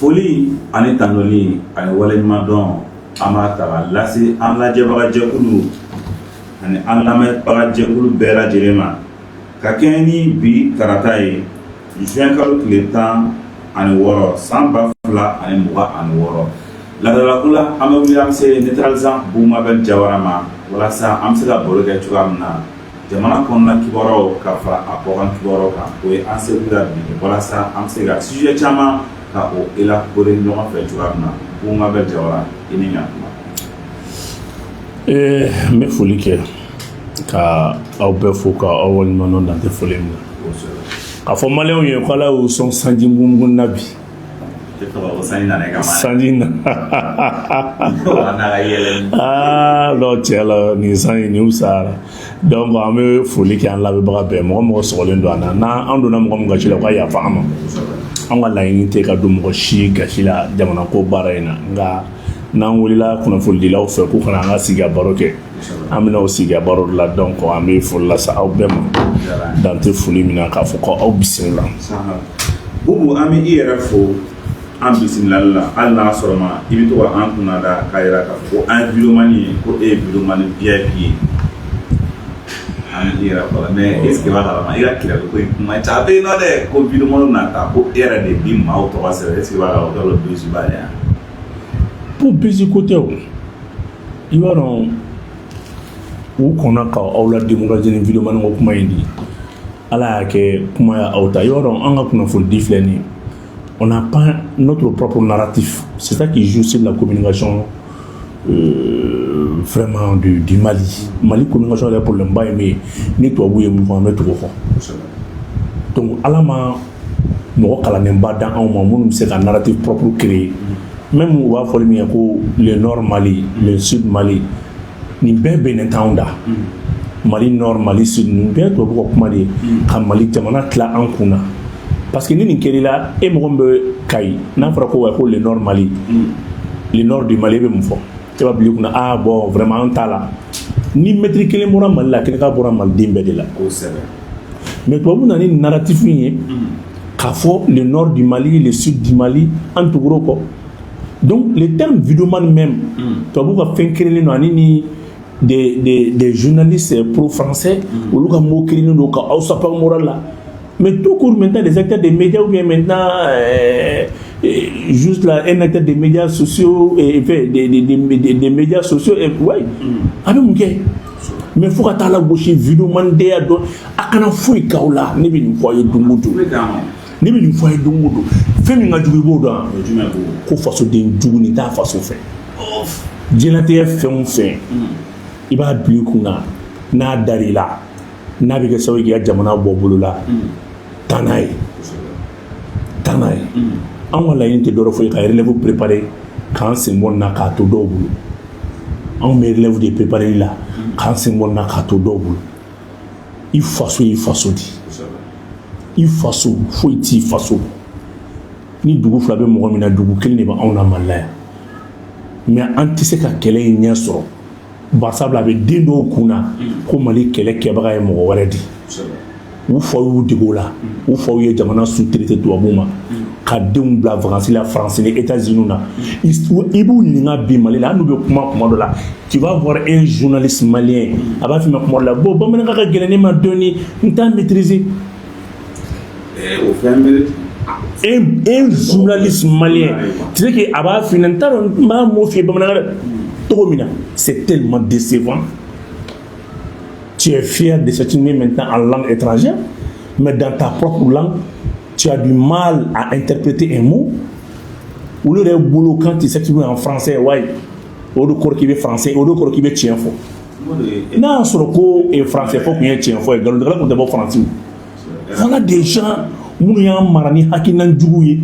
Foli ani tanuli ani waleɲumandɔn, an b'a ta k'a lase an lajɛbagajɛkulu ani an lamɛnbagajɛkulu bɛɛ lajɛlen ma, ka kɛɲɛ ni bi tarata ye, juin kalo tile 16, san 2026. Ladalako la, an bɛ wuli, an bɛ se neutralisant Bubu Mabel Jawara ma, walasa an bɛ se ka baro kɛ cogoya min na jamana kɔnɔna kibaruyaw ka fara a kɔkan kibaruyaw kan. O ye an segu la bi, walasa an bɛ se ka sujet caman ka o élaborer ɲɔgɔn fɛ cogoya min na. Bubu Mabel Jawara, i ni ɲantuma. N bɛ foli kɛ ka aw bɛɛ fo, ka aw waleɲuman dɔn, dan tɛ foli min na. K'a fɔ maliyɛnw ye ko Ala y'u sɔn sanji mugu na bi. Sanji nana i kama. Sanji na. Aa non, tiɲɛ la, nin sanji nin fisayara. Donc an bɛ foli kɛ an lamɛnbaga bɛɛ, mɔgɔ mɔgɔ sɔgɔlen don an na. N'an donna mɔgɔ min gasi la, u ka yafa an ma. An ka laɲini tɛ ka don mɔgɔ si gasi la jamana ko baara in na, nka n'an wulila kunnafonidilaw fɛ k'u kana an ka sigi ka baro kɛ, an bɛna o sigi ka baro de la. Donc an bɛ foli lase aw bɛɛ ma, dan tɛ foli min na, k'a fɔ ko aw bisimila. Bubu, an bɛ i yɛrɛ fo an bisimilali la, hali n'a sɔrɔ ma i bɛ to ka an kunna da k'a jira k'a fɔ ko an ye vidéoman ye, ko e ye vidéoman VIP ye. An bɛ i yɛrɛ fo la, mais est ce que i b'a kalama, i ka kɛlɛ ko in kuma ca bɛ yen nɔ dɛ, ko vidéoman na ta ko e yɛrɛ de bi maaw tɔgɔ sɛbɛn? Est ce que i b'a kalama o kɛlen don buzz ba de ye? Ko buzz ko tɛ o. I b'a dɔn, u kɔnna ka aw la démocratie ni vidéoman ko kuma in di, Ala y'a kɛ kuma y'aw ta. I b'a dɔn, an ka kunnafoni di filɛ nin ye, on n'a pas notre propre narratif. C'est ça qui joue sur la communication vraiment du Mali. Mali communication yɛrɛ, problème ba ye min ye, ni tubabu ye mun fɔ, an bɛ tugu o kɔ. Donc Ala ma mɔgɔ kalannenba dan anw ma minnu bɛ se ka narratif propre créer. Même u b'a fɔli min kɛ ko le nord Mali, le sud Mali, nin bɛɛ bɛnnen t'anw da. Mali nord, Mali sud, nin bɛɛ tubabu ka kuma de ye ka Mali jamana tila an kun na. Parce que ni nin kɛr'i la, e mɔgɔ min bɛ Kayi, n'a fɔra ko wa ko le nord Mali, le nord du Mali, e bɛ mun fɔ? E b'a bila i kunna, ah bon, vraiment an t'a la. Ni mètre kelen bɔra Mali la, kelen ka bɔra maliden bɛɛ de la. Mais tubabu nana ni narratif in ye k'a fɔ le nord du Mali, le sud du Mali, an tugur'o kɔ. Donc le terme vidéoman même, tubabu ka fɛn créelen don, ani ni des journalistes pro-français, olu ka mot créelen don ka aw sapa moral la. Mais tout court maintenant, les acteurs des médias, ou bien maintenant juste là, un acteur des médias sociaux, et, fait, des médias sociaux, et, ouais, a bɛ mun kɛ? Mais fo ka taa la gosi vidéoman deya dɔn, a kana foyi k'aw la. Ne bɛ nin fɔ aw ye don o don, ne bɛ nin fɔ aw ye don o don. Fɛn min ka jugu, i b'o dɔn, ko fasoden jugu nin t'a faso fɛ. Diɲɛlatigɛ fɛn o fɛn, i b'a bila i kunna, n'a dar'i la, n'a bɛ kɛ sababu ye k'i ka jamana bɔ bolo la, taa n'a ye, taa n'a ye. Anw ka laɲini tɛ dɔwɛrɛ foyi ka relève préparer k'an sen bɔ nin na k'a to dɔw bolo. Anw bɛ relève de préparer la k'an sen bɔ nin na k'a to dɔw bolo. I faso y'i faso di, i faso foyi t'i faso. Ni dugu fila bɛ mɔgɔ min na, dugu kelen de bɛ anw na Mali la yan. Mais an tɛ se ka kɛlɛ in ɲɛ sɔrɔ, barisabula a bɛ den dɔw kun na ko Mali kɛlɛ kɛbaga ye mɔgɔ wɛrɛ de. U faw y'u dege o la, u faw ye jamana sous-traité tubabuw ma ka denw bila vacances la France ni États-Unis na. I b'u ɲininka bi Mali la, hali n'u bɛ kuma kuma dɔ la, tu vas voir un journaliste malien, a b'a f'i ma kuma dɔ la, bon, bamanankan ka gɛlɛn ne ma dɔɔni, n t'a maîtriser. O fɛn bɛ Un journaliste malien, tu sais que a b'a f'i ɲɛna, n t'a dɔn n b'a mot f'i ye bamanankan na cogo min na, c'est tellement décevant. Tu es fier de s'exprimer maintenant en langue étrangère, mais dans ta propre langue, Tu as du mal à interpréter un mot. Olu yɛrɛ bolo, quand tu s'exprimes en français, ouais, o de kɔrɔ k'i bɛ français, o de kɔrɔ k'i bɛ tiɲɛ fɔ. N'a y'a sɔrɔ ko français fɔ tun ye tiɲɛ fɔ ye, nkalontigɛla tun tɛ bɔ Faransi. Voilà des gens minnu y'an mara ni hakilina jugu ye.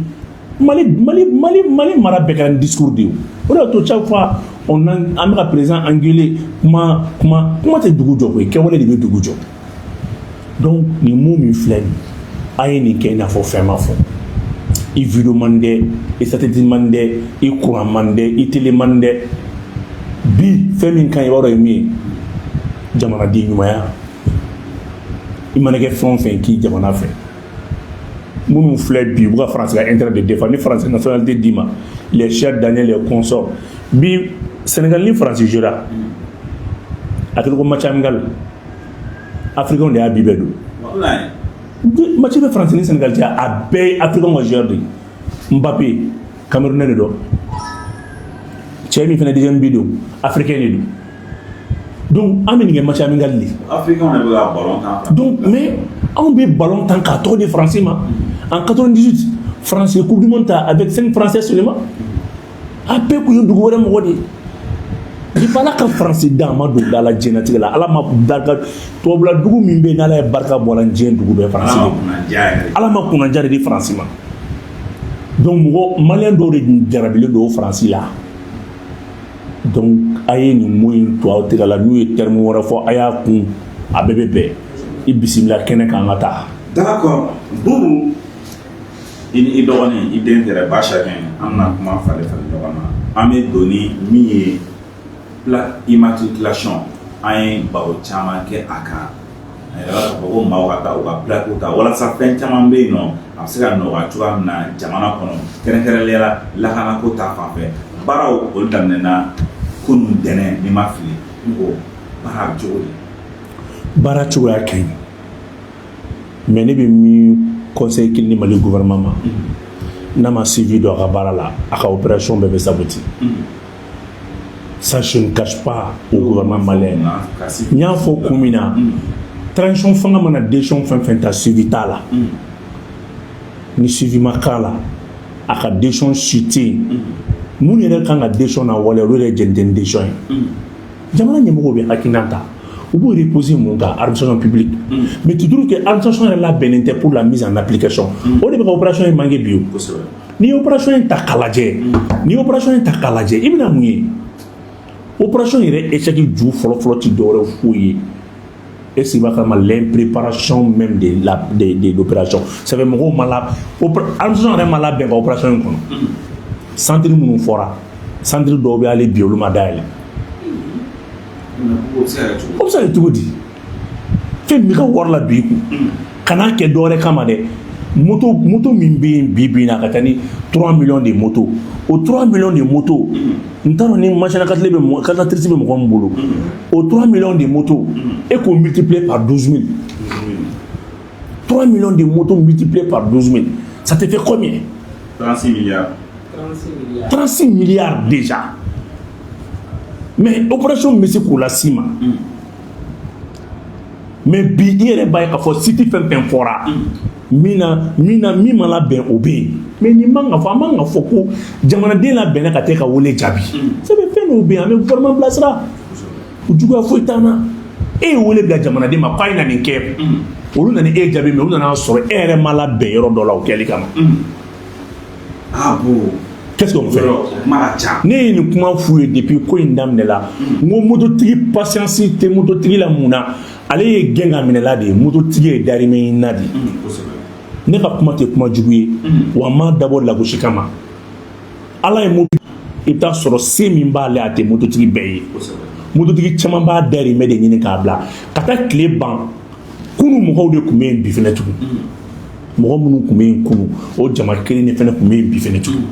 Mali, Mali, Mali, Mali mara bɛɛ kɛra ni discours de ye. O de y'a to chaque fois on an bɛ ka président engueuler. Kuma, kuma, kuma tɛ dugu jɔ koyi, kɛwale de bɛ dugu jɔ. Donc nin mun min filɛ nin, a ye nin kɛ i n'a fɔ fɛn ma fɔ. I vidéo man dɛ, i satellite man dɛ, i courant man dɛ, i télé man dɛ. Bi fɛn min ka ɲi, i b'a dɔn ye min ye? Jamanaden ɲumanya. I mana kɛ fɛn o fɛn k'i jamana fɛ, minnu filɛ bi, u bɛ ka Faransi ka intérêt de défendre ni Faransi nationalité d'i ma, les Cheikh Daniel, les consorts. Bi Sénégal ni Faransi jouera, a kɛlen ko match amical, africain de y'a bi bɛɛ don. Match bɛ Faransi ni Sénégal cɛ, a bɛɛ ye africain ka joueur de ye. Mbappé, Camerounais de don. Cɛ min fana deuxième but don, africain de don. Donc an bɛ nin kɛ match amical de. Africain de bɛ ka ballon tan. Donc mais anw bɛ ballon tan k'a tɔgɔ di Faransi ma. En 98, France ye Coupe du monde ta avec 5 Français seulement. A bɛɛ kun ye dugu wɛrɛ mɔgɔ de ye. Depuis Ala ka Faransi dan, a ma don da la diɲɛlatigɛ la. Ala ma barika, tubabula dugu min bɛ yen n'Ala ye barika bɔ a la diɲɛ dugu bɛɛ, Faransi de. Ala ma kunnadiya de di Faransi ma. Donc mɔgɔ malien dɔw de jarabilen don o Faransi la. Donc a ye nin mot in to aw tɛgɛ la. N'u ye terme wɛrɛ fɔ, a y'a kun, a bɛɛ bɛ bɛn. I bisimila kɛnɛ kan, an ka taa. D'accord, Boubou, i ni i dɔgɔnin, i den tɛrɛ Ba Chacun, an bɛna kuma falen falen ɲɔgɔn na. An bɛ don ni min ye, plaque immatriculation. An ye baro caman kɛ a kan. A yɛrɛ k'a fɔ ko maaw ka taa u ka plaque ta walasa fɛn caman bɛ yen nɔ, a bɛ se ka nɔgɔya cogoya min na jamana kɔnɔ, kɛrɛnkɛrɛnnenya la lakanako ta fan fɛ. Baaraw olu daminɛna kunun dɛnɛ, ni ma fili. N ko baara bɛ cogo di? Baara cogoya ka ɲi, mais ne bɛ min conseil kelen di Mali gouvernement ma, n'a ma suivi don a ka baara la, a ka opération bɛɛ bɛ saboter. Ça, je ne cache pas au gouvernement malien. N y'a fɔ kun min na, transition fanga mana décision fɛn fɛn ta, suivi t'a la. Ni suivi ma k'a la, a ka décision si tɛ yen. Mun yɛrɛ kan ka décision na waleya, olu yɛrɛ jɛn tɛ ni décision ye. Jamana ɲɛmɔgɔw bɛ hakilina ta, u b'o reposer mun kan? Administration publique. Mais tu trouves que administration yɛrɛ labɛnnen tɛ pour la mise en application. O de bɛ ka opération in manquer bi. O n'i ye opération in ta k'a lajɛ, n'i ye opération in ta k'a lajɛ, i bɛna mun ye? Opération yɛrɛ échec ju fɔlɔ-fɔlɔ ti dɔwɛrɛ foyi ye, est-ce que i b'a kalama? L'impréparation même de l'opération. Ça fait mɔgɔw ma la, administration yɛrɛ ma labɛn ka opération in kɔnɔ. Centre minnu fɔra, centre dɔw bɛ hali bi, olu ma dayɛlɛ. O bɛ se ka kɛ cogo di? Fɛn min ka wari la bi kun, kan'a kɛ dɔwɛrɛ kama dɛ. Moto, moto min bɛ yen bi bi in na, a ka ca ni 3 millions de moto. O 3 millions de moto, n t'a dɔn ni machine à calculer bɛ mɔgɔ, calculatrice bɛ mɔgɔ min bolo. O 3 millions de moto, e k'o multiplier par 12 000. 3 millions de motos multiplié par 12 000, ça te fait combien? 36 milliards. 36 milliards déjà. Mais opération bɛ se k'o las'i ma. Mais bi, i yɛrɛ b'a ye k'a fɔ site fɛn fɛn fɔra min na, min na, min ma labɛn, o bɛ yen. Mais nin man ka fɔ, an man ka fɔ ko jamanaden labɛnna ka taa ka wele jaabi. Sɛbɛn fɛn dɔw bɛ yen, an bɛ gouvernement bilasira. O juguya foyi t'an na. E ye wele bila jamanaden ma k'a ye na nin kɛ, olu nana e jaabi, mais olu nana sɔrɔ e yɛrɛ ma labɛn yɔrɔ dɔ la o kɛli kama. Ah bon. Qu'est-ce qu'on fait? Kuma ka ca. Ne ye nin kuma f'u ye depuis ko in daminɛ la. N ko mototigi, patience tɛ mototigi la. Mun na? Ale ye gɛn ka minɛla de ye. Mototigi ye darimɛ ɲinina de ye. Ne ka kuma tɛ kuma jugu ye wa, n m'a dabɔ lagosi kama. Ala ye moto, i bɛ taa sɔrɔ se min b'ale, a tɛ mototigi bɛɛ ye. Mototigi caman b'a darimɛ de ɲini k'a bila ka taa tile ban. Kunu mɔgɔw de tun bɛ yen, bi fɛnɛ tugun. Mɔgɔ minnu tun bɛ yen kunu, o jama kelen de fɛnɛ tun bɛ yen bi fɛnɛ tugun.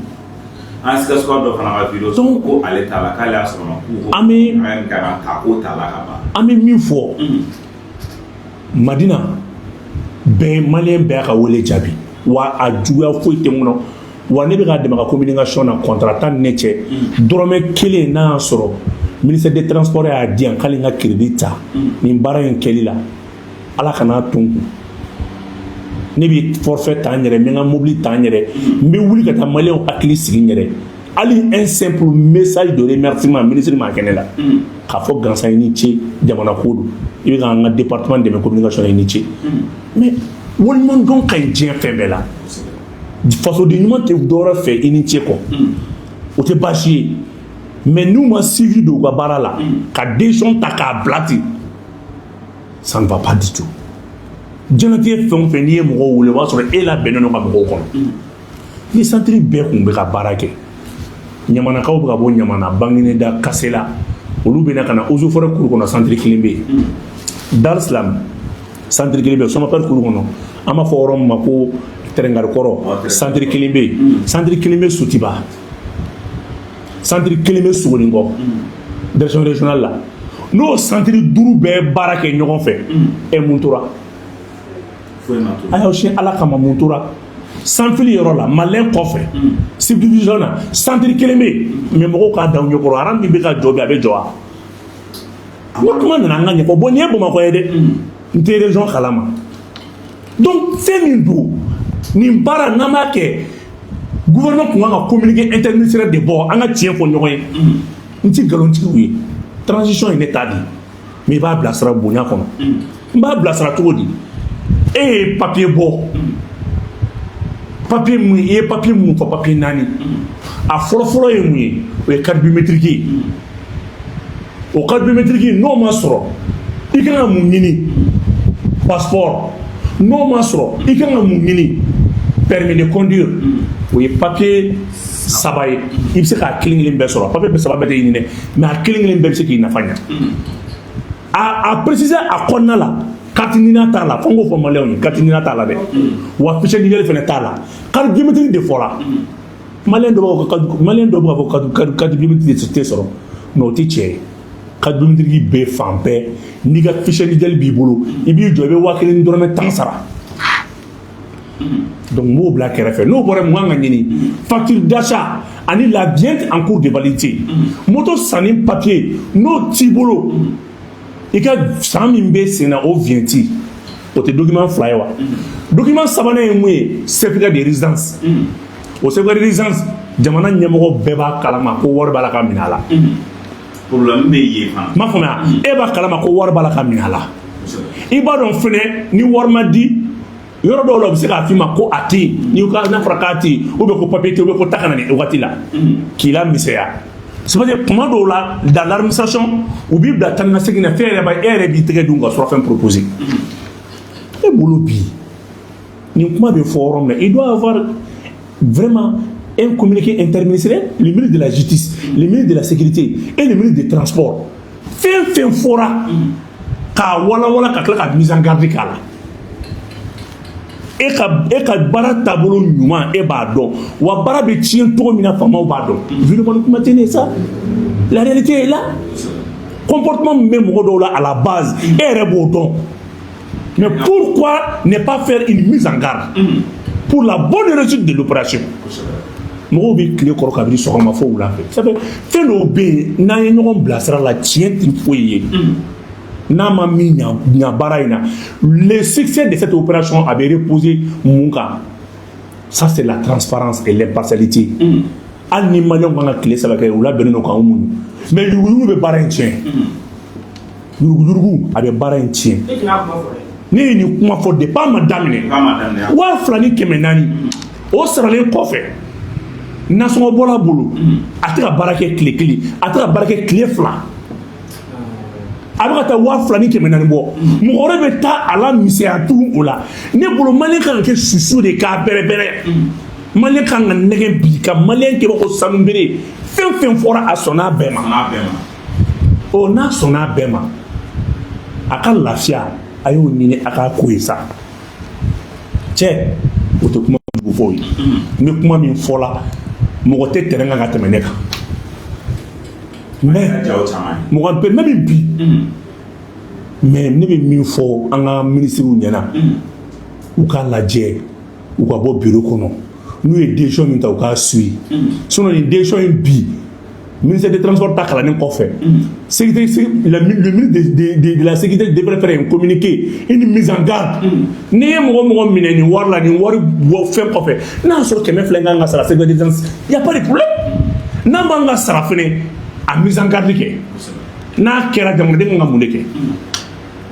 An sikaso dɔ fana ka vidéo ko ale t'a la, k'ale y'a sɔrɔ k'u An bɛ ka ta ko t'a la ka ban. An bɛ min fɔ Madina bɛɛ, malien bɛɛ y'a ka wele jaabi wa, a juguya foyi tɛ n kɔnɔ wa. Ne bɛ ka dɛmɛ ka communication na, contrat tan ni ne cɛ, dɔrɔmɛ kelen n'a y'a sɔrɔ ministère des Transports y'a di yan k'ale ka crédit ta nin baara in kɛli la, Ala kan'a to n kun. Ne bɛ forfait ta n yɛrɛ, n bɛ n ka mobili ta n yɛrɛ, n bɛ wuli ka taa maliyɛnw hakili sigi n yɛrɛ. Hali un simple message de remerciement, ministre m'a kɛ ne la k'a fɔ gansan: i ni ce, jamana ko don, i bɛ k'an ka département dɛmɛ communication na, i ni ce. Mais waleɲumandɔn ka ɲi diɲɛ fɛn bɛɛ la. Fasoden ɲuman tɛ dɔwɛrɛ fɛ i ni ce kɔ, o tɛ baasi ye. Mais n'u ma suivi don u ka baara la, ka décision ta k'a bila ten, ça ne va pas du tout. Diɲɛlatigɛ fɛn o fɛn, n'i ye mɔgɔw wele, o b'a sɔrɔ e labɛnnen don ka mɔgɔw kɔnɔ. Ni centre bɛɛ kun bɛ ka baara kɛ, ɲamanakaw bɛ ka bɔ Ɲamana, Bangineda, Kasela, olu bɛ na ka na Eaux et Forêts kuru kɔnɔ, centre kelen bɛ yen. Dar Salam, centre kelen bɛ yen. Somapɛri kuru kɔnɔ, an b'a fɔ yɔrɔ min ma ko Tɛrɛngarikɔrɔ, centre kelen bɛ yen. Centre kelen bɛ Sotiba, centre kelen bɛ Sogoninkɔ, direction régionale la. N'o centre duuru bɛɛ baara kɛ ɲɔgɔn fɛ, ɛ, mun tora? A y'aw sin Ala kama, mun tora? Sanfili yɔrɔ la, Malɛn kɔfɛ, subdivision na, centre kelen bɛ yen. Mais mɔgɔw k'a da u ɲɛkɔrɔ, rang min bɛ ka jɔ bi, a bɛ jɔ wa? Ni kuma nana, an ka ɲɛfɔ. Bon, nin ye Bamakɔ ye dɛ, n tɛ région kalama. Donc fɛn min don, nin baara n'an b'a kɛ, gouvernement kun kan ka communiqué interministériel de bɔ. An ka tiɲɛ fɔ ɲɔgɔn ye, n ti nkalontigiw ye. Transition ye ne ta di, mais i b'a bilasira bonya kɔnɔ. N b'a bilasira cogo di? E ye papier bɔ, papier mun? I ye papier mun fɔ? Papier naani. A fɔlɔ-fɔlɔ ye mun ye? O ye carte biométrique ye. O carte biométrique, n'o ma sɔrɔ, i kan ka mun ɲini? Passeport. N'o ma sɔrɔ, i kan ka mun ɲini? Permis de conduire. O ye papier saba ye. I bɛ se k'a kelen kelen bɛɛ sɔrɔ. Papier bɛɛ saba bɛɛ tɛ ɲini dɛ, mais a kelen kelen bɛɛ bɛ se k'i nafa ɲa. A préciser a kɔnɔna la, carte NINA t'a la. Fo n k'o fɔ maliyɛnw ye, carte NINA t'a la dɛ, wa fichier nickel fɛnɛ t'a la. Carte biométrique de fɔra. Maliyɛn dɔw b'a fɔ carte biométrique tɛ sɔrɔ, mais o tɛ tiɲɛ ye. Carte biométrique bɛ fan bɛɛ. N'i ka fichier nickel b'i bolo, i b'i jɔ, i bɛ 1000 ni dɔrɔmɛ 10 sara. Donc n b'o bila kɛrɛfɛ. N'o bɔra, mun kan ka ɲini? Facture d'achat ani la vignette en cours de validité. Moto sanni papier, n'o t'i bolo, i ka san min bɛ sen na, o vignette, o tɛ document fila ye wa? Document sabanan ye mun ye? Certificat de résidence. O certificat de résidence, jamana ɲɛmɔgɔ bɛɛ b'a kalama ko wari b'a la ka minɛ a la. Problème bɛ yen fana. N m'a faamuya. E b'a kalama ko wari b'a la ka minɛ a la. I b'a dɔn fɛnɛ, ni wari ma di yɔrɔ dɔw la, u bɛ se k'a f'i ma ko a tɛ yen. N'i ko n'a fɔra k'a tɛ yen, ou bien ko papier tɛ yen, ou bien ko ta ka na nin wagati la k'i la misɛnya. C'est parce que kuma dɔw la, dans l'administration, u b'i bila taa ni ka segin na. Fɛn yɛrɛ b'a, e yɛrɛ b'i tɛgɛ dun ka surafɛn proposer e bolo. Bi, nin kuma bɛ fɔ yɔrɔ min na, il doit avoir vraiment un communiqué interministériel: le ministre de la Justice, le ministre de la Sécurité et le ministre des Transports. Fɛn fɛn fɔra k'a walawala, ka tila ka mise en garde k'a la. E ka baara taabolo ɲuman, e b'a dɔn wa? Baara bɛ tiɲɛ cogo min na, faamaw b'a dɔn. Vidéoman kuma tɛ ne ye sa. La réalité est là. Comportement min bɛ mɔgɔ dɔw la à la base, e yɛrɛ b'o dɔn. Mais pourquoi ne pas faire une mise en garde pour la bonne réussite de l'opération? Mɔgɔw bɛ tile kɔrɔ kabini sɔgɔma fo wula fɛ. Ça fait fɛn dɔw bɛ yen, n'an ye ɲɔgɔn bilasira la, tiɲɛ tɛ foyi ye n'a ma min ɲa ɲa baara in na. Le succès de cette opération a bɛ reposer mun kan? Ça, c'est la transparence et l'impartialité. Hali ni maliyɛnw kan ka tile 3 kɛ, u labɛnnen don k'anw muɲu. Mais yuruguyurugu bɛ baara in tiɲɛ. Yuruguyurugu, a bɛ baara in tiɲɛ. Ne ye nin kuma fɔ depuis a ma daminɛ. 2400, o saralen kɔfɛ, nasɔngɔ bɔla bolo, a tɛ ka baara kɛ tile kelen, a tɛ ka baara kɛ tile 2, a bɛ ka taa 2400 bɔ. Mɔgɔ wɛrɛ bɛ taa a la misɛnya tugun o la. Ne bolo, maliyɛn kan ka kɛ susu de k'a bɛrɛbɛrɛ. Maliyɛn kan ka nɛgɛ bi ka maliyɛn kɛ ko sanubere. Fɛn fɛn fɔra, a sɔnna a bɛɛ ma. Ɔ, n'a sɔnna a bɛɛ ma, a ka lafiya, a y'o ɲini, a k'a ko ye sa. Cɛ, o tɛ kuma jugu fɔ o ye. N bɛ kuma min fɔ la, mɔgɔ tɛ terrain kan ka tɛmɛ ne kan. Mais mɔgɔ bɛɛ même bi. Mais ne bɛ min fɔ an ka minisiriw ɲɛna, u k'a lajɛ, u ka bɔ bureau kɔnɔ, n'u ye décision min ta, u k'a suit. Sinon nin décision in bi, Ministère des Transports ta kalannen kɔfɛ, sécurité, le ministre de la Sécurité devrait faire un communiqué, une mise en garde. N'i ye mɔgɔ mɔgɔ minɛ nin wari la, nin wari bɔ fɛn kɔfɛ, n'a y'a sɔrɔ 200 kan ka sara sécurité défense, y a pas de problème. N'a man ka sara fɛnɛ, a mise en garde kɛ. N'a kɛra, jamanaden kan ka mun de kɛ?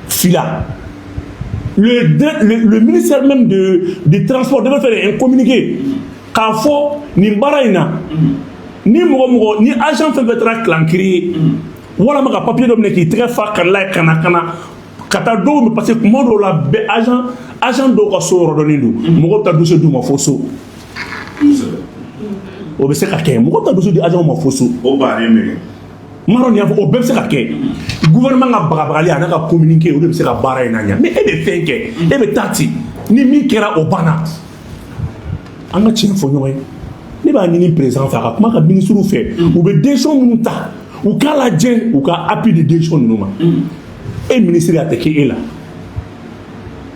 Fila, le ministère même de Transport devait faire un communiqué k'a fɔ nin baara in na, ni mɔgɔ mɔgɔ ni agent fɛn fɛn taara clan créer walama ka papier dɔ minɛ k'i tɛgɛ fa kari la ye, ka na ka taa dɔw parce que kuma dɔw la bɛɛ agent dɔw ka so yɔrɔ dɔnnen don, mɔgɔw bɛ taa dossier d'u ma fo so. O bɛ se ka kɛ, mɔgɔw bɛ taa dossier di agent ma fo so. O bannen bɛ kɛ. N m'a dɔn nin y'a fɔ, o bɛɛ bɛ se ka kɛ. Gouvernement ka bagabagali a n'a ka communiqué, o de bɛ se ka baara in na ɲɛ. Mais e bɛ fɛn kɛ, e bɛ taa ten, ni min kɛra, o banna. An ka tiɲɛ fɔ ɲɔgɔn ye. Ne b'a ɲini président fɛ, a ka kuma ka ministre fɛ, u bɛ décision minnu ta, u k'a lajɛ, u ka appui de décision ninnu ma. E ministre, a tɛ kɛ e la,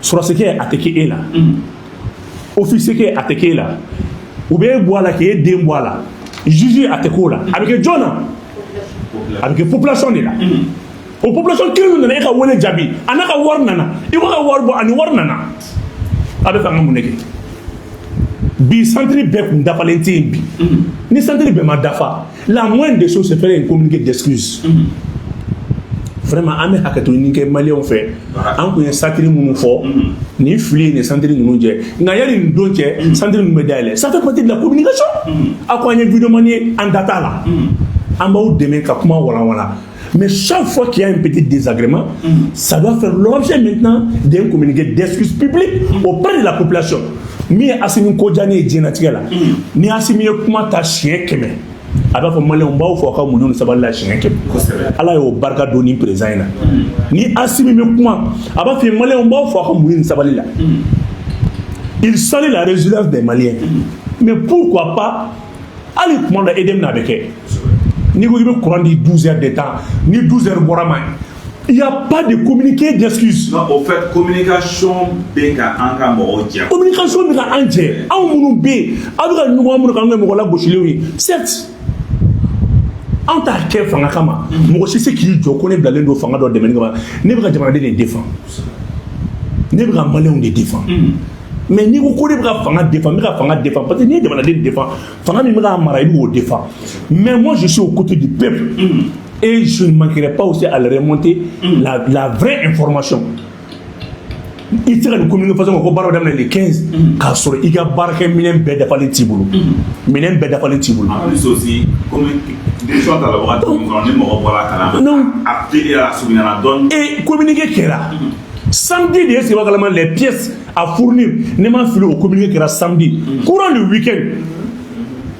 sɔrɔsikɛ, a tɛ kɛ e la, officier kɛ, a tɛ kɛ e la, u bɛ e bɔ a la k'e den bɔ a la, juge, a tɛ k'o la. A bɛ kɛ jɔn na? A bɛ kɛ population de la. O population kelen min nana e ka wele jaabi, a n'a ka wari nana, i ko ka wari bɔ, ani wari nana, a bɛ fɛ an ka mun de kɛ bi? Centre bɛɛ kun dafalen tɛ yen bi. Ni centre bɛɛ ma dafa, la moindre des choses, c'est faire un communiqué d'excuse. Vraiment, an bɛ hakɛto ɲini kɛ Maliyɛnw fɛ. An kun ye centre minnu fɔ, nin fili ye nin centre ninnu jɛ, nka yanni nin don cɛ, centre ninnu bɛ dayɛlɛ. Ça fait partie de la communication. A ko an ye vidéoman ye, an da t'a la, an b'aw dɛmɛ ka kuma walanwalan. Mais chaque fois qu'il y a un petit désagrément, ça doit faire l'objet maintenant d'un communiqué d'excuse publique auprès de la population. Min ye Asimi ko diya ne ye diɲɛlatigɛ la, ni Asimi ye kuma ta siɲɛ 100, a b'a fɔ: Maliyɛnw, n b'aw fɔ aw ka muɲu ni sabali la siɲɛ 100. Ala y'o barika don ni président in na. Ni Asimi bɛ kuma, a b'a fɔ ye: Maliyɛnw, n b'aw fɔ aw ka muɲu ni sabali la. Il salue la résilience des Maliens. Mais pourquoi pas hali kuma dɔ la EDM na, a bɛ kɛ n'i ko k'i bɛ courant di 12 heures de temps, ni 12 heures bɔra ma, il y a pas de communiqué d'excuse. Non, au fait, communication bɛ ka an ka mɔgɔw jɛ. Communication bɛ ka an jɛ. Anw minnu bɛ yen, aw bɛ ka ɲɔgɔn minnu k'an kɛ mɔgɔ lagosilenw ye, certes, anw t'a kɛ fanga kama. Mɔgɔ si se k'i jɔ ko ne bilalen don fanga dɔ dɛmɛni kama. Ne bɛ ka jamanaden de défend, ne bɛ ka Maliyɛnw de défend. Mais n'i ko ko ne bɛ ka fanga défend, n bɛ ka fanga défend parce que n'i ye jamanaden défend, fanga min bɛ k'a mara, i bɛ k'o défend. Mais moi, je suis aux côtés du peuple et je ne manquerai pas aussi à leur remonter la vraie information. I tɛ se ka nin communication ko baara bɛ daminɛ le 15 k'a sɔrɔ i ka baarakɛ minɛn bɛɛ dafalen t'i bolo, minɛn bɛɛ dafalen t'i bolo. En plus aussi, communication ta la wagati min kɔnɔ, ni mɔgɔ bɔra a kalama. Non. A teliyara, a surunyana dɔɔni. Et communiqué kɛra samedi de ye, seba kalama, les pièces à fournir. Ne ma fili, o communiqué kɛra samedi courant le week-end.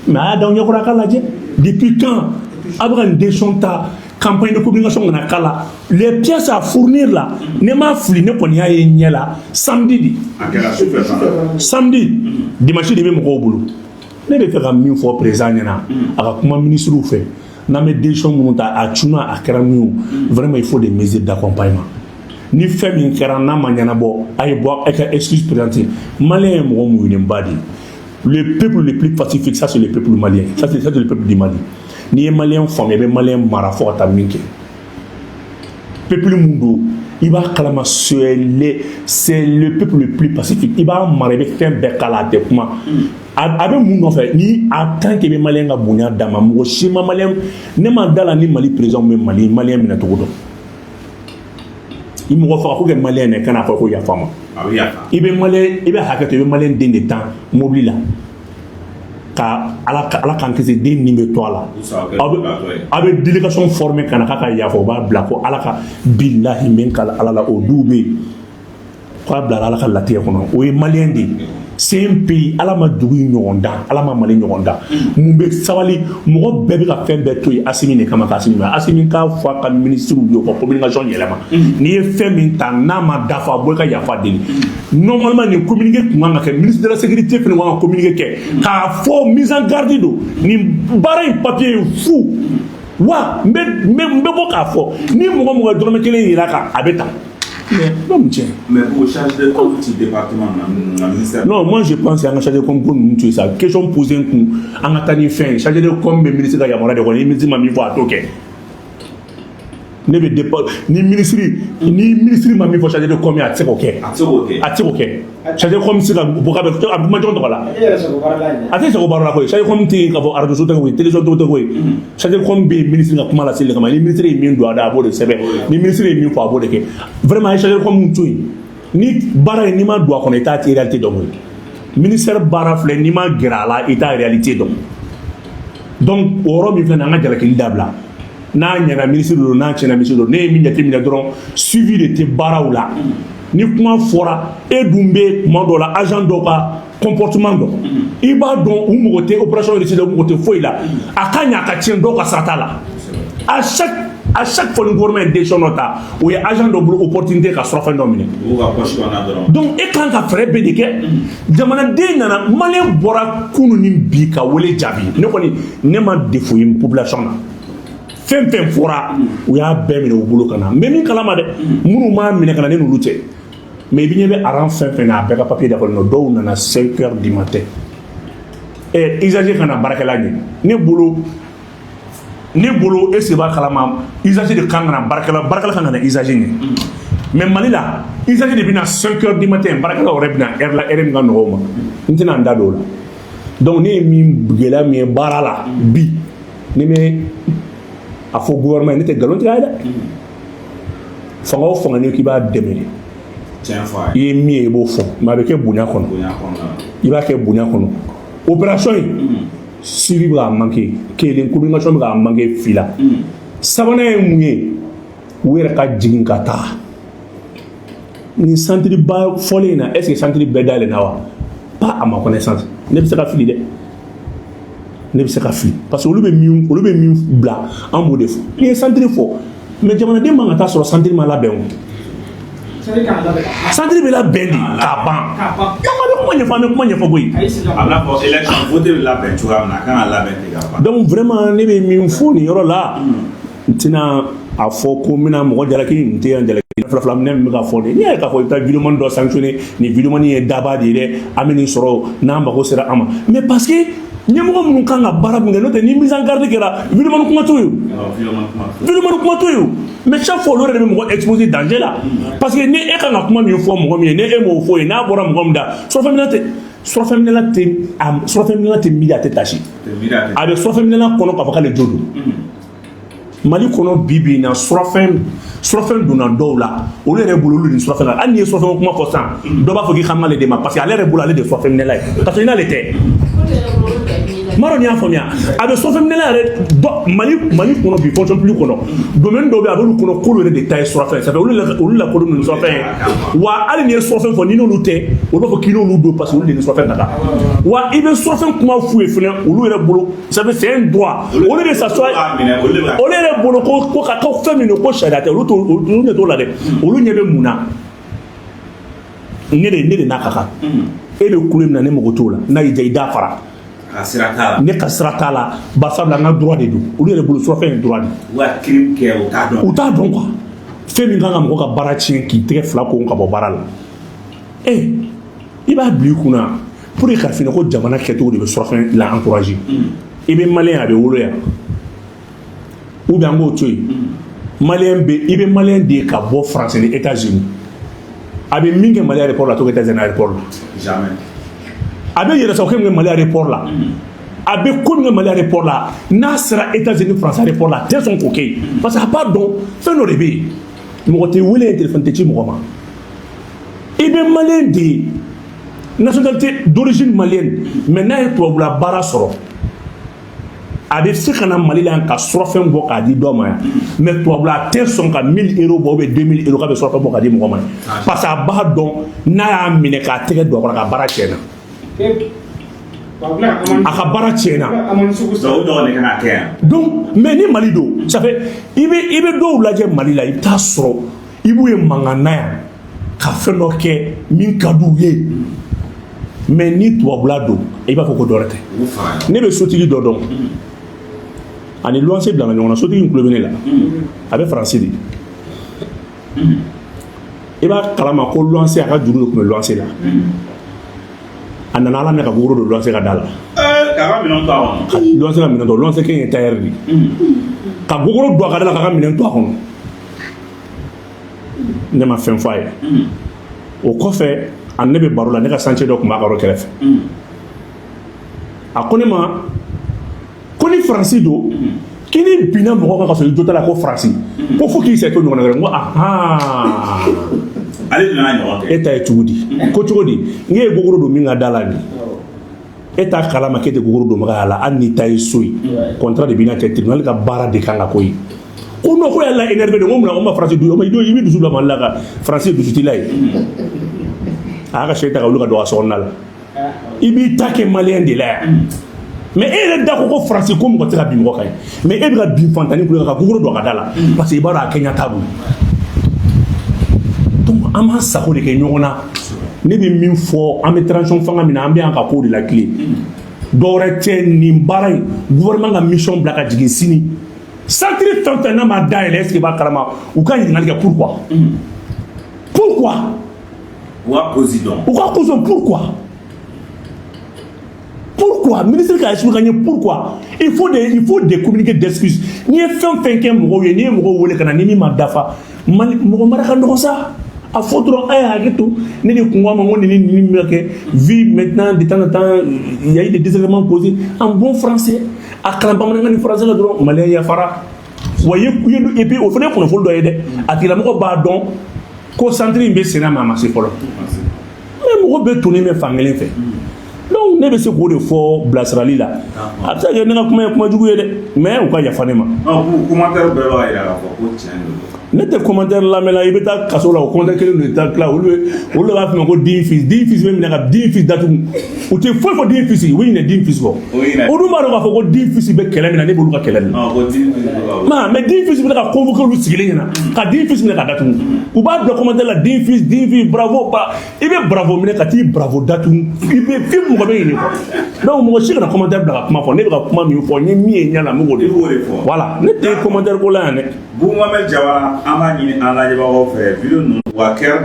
Mais a y'a d'aw ɲɛkɔrɔ, a k'a lajɛ depuis quand a bɛ ka nin décision ta. Campagne de communication kana k'a la, les pièces à fournir là, ne ma fili, ne kɔni y'a ye ɲɛ la samedi de. A kɛra sufɛ fana. Samedi, dimanche de bɛ mɔgɔw bolo. Ne bɛ fɛ ka min fɔ président ɲɛna, a ka kuma ministre fɛ, n'an bɛ décision minnu ta, a cunna, a kɛra min ye o, vraiment, il faut des mesures d'accompagnement. Ni fɛn min kɛra n'a ma ɲɛnabɔ, a ye bɔ a ka excuse présenter. Malien ye mɔgɔ muɲunenba de ye. Le peuple le plus pacifique, ça, c'est le peuple malien. Ça, c'est le peuple du Mali. N'i ye Malien faamuya, i bɛ Malien mara fo ka taa min kɛ. Peuple mun don, i b'a kalama, c'est le peuple le plus pacifique. I b'a mara, i bɛ fɛn bɛɛ k'a la, a tɛ kuma. A bɛ mun nɔfɛ? Ni a tant que i bɛ Malien ka bonya d'a ma, mɔgɔ si ma Malien ne ma da la ni Mali président bɛ Mali Malien minɛ cogo dɔn. I mɔgɔ faga ko kɛ Malien dɛ, kan'a fɔ ko yafa ma. A bɛ yafa. I bɛ Malien, i bɛ hakɛ to, i bɛ Malien den de tan mobili la ka Ala ka Ala k'an kisi, den min bɛ to a la. Aw bɛ délégation former ka na k'a ka yafa, o b'a bila ko Ala ka bilahi n bɛ n kala Ala la, o duw bɛ yen k'a bila Ala ka latigɛ kɔnɔ. O ye Malien de ye. C'est un pays, Ala ma dugu in ɲɔgɔn dan, Ala ma Mali ɲɔgɔn dan. Mun bɛ sabali? Mɔgɔ bɛɛ bɛ ka fɛn bɛɛ to yen Asimi de kama, k'Asimi ma. Asimi k'a fɔ a ka ministre ye, u ka communication yɛlɛma. N'i ye fɛn min ta n'a ma dafa, a bɔ i ka yafa deli. Normalement, nin communiqué tun kan ka kɛ, ministre de la Sécurité fana kan ka communiqué kɛ k'a fɔ mise en garde don, nin baara in papier ye fu wa. N bɛ bɔ k'a fɔ ni mɔgɔ mɔgɔ ye dɔrɔmɛ kelen yira kan, a bɛ ta. Mais non, tiɲɛ. Mais pour chargé de com ci département na ministère. Non, moi je pense an ka chargé de com ko ninnu to yen sa. Question posée n kun, an ka taa ni fɛn ye. Chargé de com bɛ ministre ka yamaruya de kɔnɔ. Ni ministre ma min fɔ, a t'o kɛ. Ne bɛ dépa ni ministre ma min fɔ chargé de com ye, a tɛ se k'o kɛ. A tɛ se k'o kɛ. A tɛ se k'o kɛ. Chargé de com tɛ se ka bɔ k'a bɛ a bɛ kuma jɔn tɔgɔ la. E yɛrɛ sago baara la yen dɛ. A tɛ sago baara la koyi. Chargé de com tɛ yen k'a fɔ arajo so tɛ koyi, télévision tɛ koyi. Chargé de com bɛ yen ministre ka kuma laseli kama. Ni ministre ye min don a da, a b'o de sɛbɛn. Ni ministre ye min fɔ, a b'o de kɛ. Vraiment, a ye chargé de com to yen. Ni baara in, n'i ma don a kɔnɔ, i t'a réalité dɔn koyi. Ministère baara filɛ, n'i ma gɛrɛ a la, i t'a réalité dɔn. Donc o yɔrɔ min filɛ nin ye, an ka jalakili dabila. N'a ɲɛna, ministre don, n'a tiɲɛna, ministre don. Ne ye min jateminɛ dɔrɔn, suivi de tɛ baaraw la. Ni kuma fɔra, e dun bɛ kuma dɔw la, agent dɔw ka comportement dɔn, i b'a dɔn u mago tɛ opération réussite la, u mago tɛ foyi la. A ka ɲɛ, a ka tiɲɛ, dɔw ka sara t'a la. À chaque fois ni gouvernement ye décision dɔ ta, o ye agent dɔ bolo opportunité ka surafɛn dɔ minɛ. U b'u ka poche kɔnɔna dɔrɔn. Donc e kan ka fɛɛrɛ bɛɛ de kɛ. Jamanaden nana, malien bɔra kunun ni bi ka wele jaabi. Ne kɔni, ne ma défaut ye population na. Fɛn fɛn fɔra, u y'a bɛɛ minɛ u bolo ka na. N bɛ min kalama dɛ, minnu m'a minɛ ka na, ne n'olu tɛ. Mais i bɛ ɲɛ bɛ aran fɛn fɛn na, a bɛɛ ka papier dafalen don. Dɔw nana 5 heures du matin. Ɛ, usager ka na baarakɛla ɲɛ. Ne bolo, est ce que b'a kalama, usager de kan ka na baarakɛla, baarakɛla kan ka na usager ɲɛ. Mais Mali la, usager de bɛ na 5 heures du matin, baarakɛla yɛrɛ bɛ na heure la, heure min ka nɔgɔ o ma. N tɛna n da don o la. Donc ne ye min gɛlɛya min ye baara la bi, ni bɛ a fɔ gouvernement ye, ne tɛ nkalon tigɛ a ye dɛ. Fanga o fanga, n'i k'i b'a dɛmɛ, Tiɲɛ fɔ a i ye. ye min ye, i b'o fɔ, mais a bɛ kɛ bonya kɔnɔ. Bonya kɔnɔna la. I b'a kɛ bonya kɔnɔ. Opération in suivi bɛ k'a manquer kelen, communication bɛ k'a manquer fila. Sabanan ye mun ye? U yɛrɛ ka jigin ka taa nin centre ba fɔlen in na. Est ce que centre bɛɛ dayɛlɛnna wa? Pas à ma connaissance. Ne bɛ se ka fili dɛ, ne bɛ se ka fili, parce que olu bɛ min bila, an b'o de fɔ. N'i ye centre fɔ, mais jamanaden man ka taa sɔrɔ centre ma labɛn o. Sani k'a labɛn. Centre bɛ labɛn de k'a ban. K'a ban. An bɛ kuma ɲɛfɔ, an bɛ kuma ɲɛfɔ koyi. Ayi, sisan. A bɛna fɔ élection vote bɛ labɛn cogoya min na, a kan ka labɛn ten ka ban. Donc vraiment, ne bɛ min fɔ nin yɔrɔ la, n tɛna a fɔ ko n bɛna mɔgɔ jalaki. N tɛ yan jalaki fila fila minɛ min bɛ ka fɔ de. N'i y'a ye k'a fɔ i bɛ taa vidéoman dɔ sanctionner, nin vidéoman ye daba de ye dɛ, an bɛ nin sɔrɔ n'an mago sera an ma. Mais parce que ɲɛmɔgɔ minnu kan ka baara min kɛ, n'o tɛ ni mise en garde kɛra, vidéoman kuma t'o ye o. Vidéoman kuma. Vidéoman kuma t'o ye o. Mais chaque fois, olu yɛrɛ de bɛ mɔgɔ exposer danger la, parce que ni e kan ka kuma min fɔ mɔgɔ min ye, ni e m'o fɔ ye, n'a bɔra mɔgɔ min da, surafɛn minɛ tɛ miiri, a tɛ tasi. Tɛ miiri a tɛ. A bɛ surafɛn minɛla kɔnɔ k'a fɔ k'ale jo don. Mali kɔnɔ bi bi in na, surafɛn donna dɔw la, olu yɛrɛ bolo, olu ni surafɛn la. Hali n'i ye surafɛn kuma fɔ sisan, dɔ b'a fɔ k'i kan m'ale de ma, parce que ale yɛrɛ bolo, ale de ye surafɛn minɛla ye, ka sɔrɔ i n'ale tɛ. M'a dɔn n'i y'a faamuya. A bɛ surafɛn minɛla yɛrɛ dɔ. Mali kɔnɔ bi, fonction publique kɔnɔ, domaine dɔw bɛ yen, a b'olu kɔnɔ k'olu yɛrɛ de ta ye surafɛn. Ça fait olu lakodɔn ni surafɛn ye wa. Hali n'i ye surafɛn fɔ, n'i n'olu tɛ, olu b'a fɔ k'i n'olu don, parce que olu de ni surafɛn ka kan wa. I bɛ surafɛn kuma f'u ye fɛnɛ, olu yɛrɛ bolo, ça fait c'est un droit. Olu de s'assoit. Olu b'a minɛ, olu de b'a. Olu yɛrɛ bolo ko ka ko fɛn min don, ko sariya tɛ. Olu t'o, olu ɲɛ t'o la dɛ. Olu ɲɛ bɛ mun na? Ne de n'a ka kan. E bɛ kule min na, ne mago t'o la. N'a y'i diya, i da fara. Ka sira t'a la. Ne ka sira t'a la, barisabula n ka droit de don. Olu yɛrɛ bolo, surafɛn ye droit de ye. U ka crime kɛ, u t'a dɔn. U t'a dɔn quoi. Fɛn min kan ka mɔgɔ ka baara tiɲɛ, k'i tɛgɛ fila ko ka bɔ baara la, e i b'a bila i kunna pour que k'a f'i ɲɛna ko jamana kɛcogo de bɛ surafɛn la encourager. I bɛ malien, a bɛ wolo yan, ou bien an k'o to yen, malien bɛ, i bɛ malien de ye ka bɔ France ni États-Unis, a bɛ min kɛ Mali aéroport la, a t'o kɛ États-Unis aéroport la. Jamais. A bɛ yɛrɛ sago kɛ min kɛ Mali aéroport la, a bɛ ko min kɛ Mali aéroport la, n'a sera États-Unis, France aéroport la, a tɛ sɔn k'o kɛ yen, parce que a b'a dɔn fɛn dɔ de bɛ yen. Mɔgɔ tɛ wele yen, téléphone tɛ ci mɔgɔ ma. I bɛ malien de ye, nationalité d'origine malienne, mais n'a ye tubabula baara sɔrɔ, a bɛ se ka na Mali la yan ka surafɛn bɔ k'a di dɔ ma yan. Mais tubabula, a tɛ sɔn ka 1000 euros bɔ ou bien 2000 euros k'a bɛ surafɛn bɔ k'a di mɔgɔ ma, parce que a b'a dɔn n'a y'a minɛ k'a tɛgɛ don a kɔrɔ, ka baara tiɲɛna. A ka baara tiɲɛna. Donc o ɲɔgɔn de kan ka kɛ yan. Donc mais ni Mali don, ça fait i bɛ dɔw lajɛ Mali la, i bɛ taa sɔrɔ i b'u ye mankan na yan ka fɛn dɔ kɛ min ka d'u ye. Mais ni tubabula don, i b'a fɔ ko dɔ wɛrɛ tɛ. U fara ɲɔgɔn. Ne bɛ sotigi dɔ dɔn ani luwanse bilala ɲɔgɔn na. Sotigi in tulo bɛ ne la, a bɛ Faransi de. I b'a kalama ko luwanse, a ka juru de tun bɛ luwanse la. A nana Ala minɛ ka gogoro don luwanse ka da la. K'a ka minɛnw to a kɔnɔ. Ka luwanse ka minɛn to. Luwanse kelen ye tailleur de ye. Ka gogoro don a ka da la, k'a ka minɛn to a kɔnɔ. Ne ma fɛn fɔ a ye. O kɔfɛ, a ne bɛ baro la, ne ka chantier dɔ tun b'a ka yɔrɔ kɛrɛfɛ. A ko ne ma ko ni Faransi don, k'i ni binna mɔgɔ kan ka sɔrɔ i jo t'a la, ko Faransi ko fo k'i sɛ to ɲɔgɔnna wɛrɛ. N ko ahan. Ale nana ɲɔgɔn kɛ. E ta ye cogo di? Ko cogo di? N ye gogoro don min ka da la nin, e t'a kalama k'e tɛ gogoro donbaga y'a la, hali n'i ta ye so ye, contrat de b'i n'a cɛ, tribunal ka baara de kan ka ko ye. Ko non, ko y'a la énervé de. N ko munna? O ma Faransi du, o ma i bɛ dusu bila Mali la ka Faransi dusu t'i la ye. A y'a ka sɛ ta ka wuli ka don a sokɔnɔna la. I b'i ta kɛ malien de la yan, mais e yɛrɛ da ko ko Faransi ko mɔgɔ tɛ ka bin mɔgɔ kan ye, mais e bɛ ka bin fantani kulo kan ka gogoro don a ka da la, parce que i b'a dɔn a kɛɲa t'a bolo. Donc an b'an sago de kɛ ɲɔgɔn na. Ne bɛ min fɔ, an bɛ transition fanga min na, an bɛ yan ka ko de la tile dɔwɛrɛ tɛ. Nin baara in, gouvernement ka mission bila ka jigin sini, centre fɛn fɛn n'a ma dayɛlɛ, est ce que i b'a kalama u ka ɲininkali kɛ pourquoi, pourquoi? U ka cause dɔn. U ka cause, pourquoi, pourquoi? Ministre ka expliquer ka ɲɛ pourquoi. Il faut des communiqués d'excuses. N'i ye fɛn fɛn kɛ mɔgɔw ye, n'i ye mɔgɔw wele ka na, ni min ma dafa, Mali mɔgɔ mara ka nɔgɔn sa. A fɔ dɔrɔn a ye hakɛ to, ne de kun ko a ma ko nin ni nin bɛ kɛ. Vu maintenant, de temps en temps, il y a eu des désagréments causés, en bon français, a kalan bamanankan ni français la dɔrɔn, malien yafara wa. I ye, et puis o fana ye kunnafoni dɔ ye dɛ. A tigilamɔgɔ b'a dɔn ko centre in bɛ senna, mais a ma se fɔlɔ, mais mɔgɔ bɛɛ tonnen bɛ fan kelen fɛ. Donc ne bɛ se k'o de fɔ bilasirali la. A bɛ se ka kɛ ne ka kuma ye kuma jugu ye dɛ, mais u ka yafa ne ma. Non, k'u commentaire bɛɛ b'a jira k'a fɔ ko tiɲɛ don. Ne tɛ commentaire lamɛn. I bɛ taa kaso la, o commentaire kelen de taa tila. Olu de b'a f'i ma ko digne fils, digne fils bɛ minɛ ka digne fils datugu. U tɛ foyi fɔ digne fils, u bɛ ɲinɛ digne fils kɔ. O dun b'a dɔn k'a fɔ ko digne fils bɛ kɛlɛ min na, ne b'olu ka kɛlɛ de la. Ko digne fils bɛ ka Mais digne fils bɛ ka convoquer olu sigilen ɲɛna ka digne fils minɛ ka datugu. U b'a bila commentaire la: digne fils, digne fils, bravo ba. I bɛ bravo minɛ ka t'i bravo datugu, i bɛ fi mɔgɔ bɛ ɲini quoi. Donc mɔgɔ si kana commentaire bila ka kuma fɔ. Ne bɛ ka kuma min fɔ, n ye min ye ɲɛ la, n bɛ k'o de I b'o de fɔ. Voilà, ne tɛ commentaire ko la yan dɛ. Bubu Mohamed Jawara, an b'a ɲini an lajɛbagaw fɛ, vidéo ninnu, u ka cœur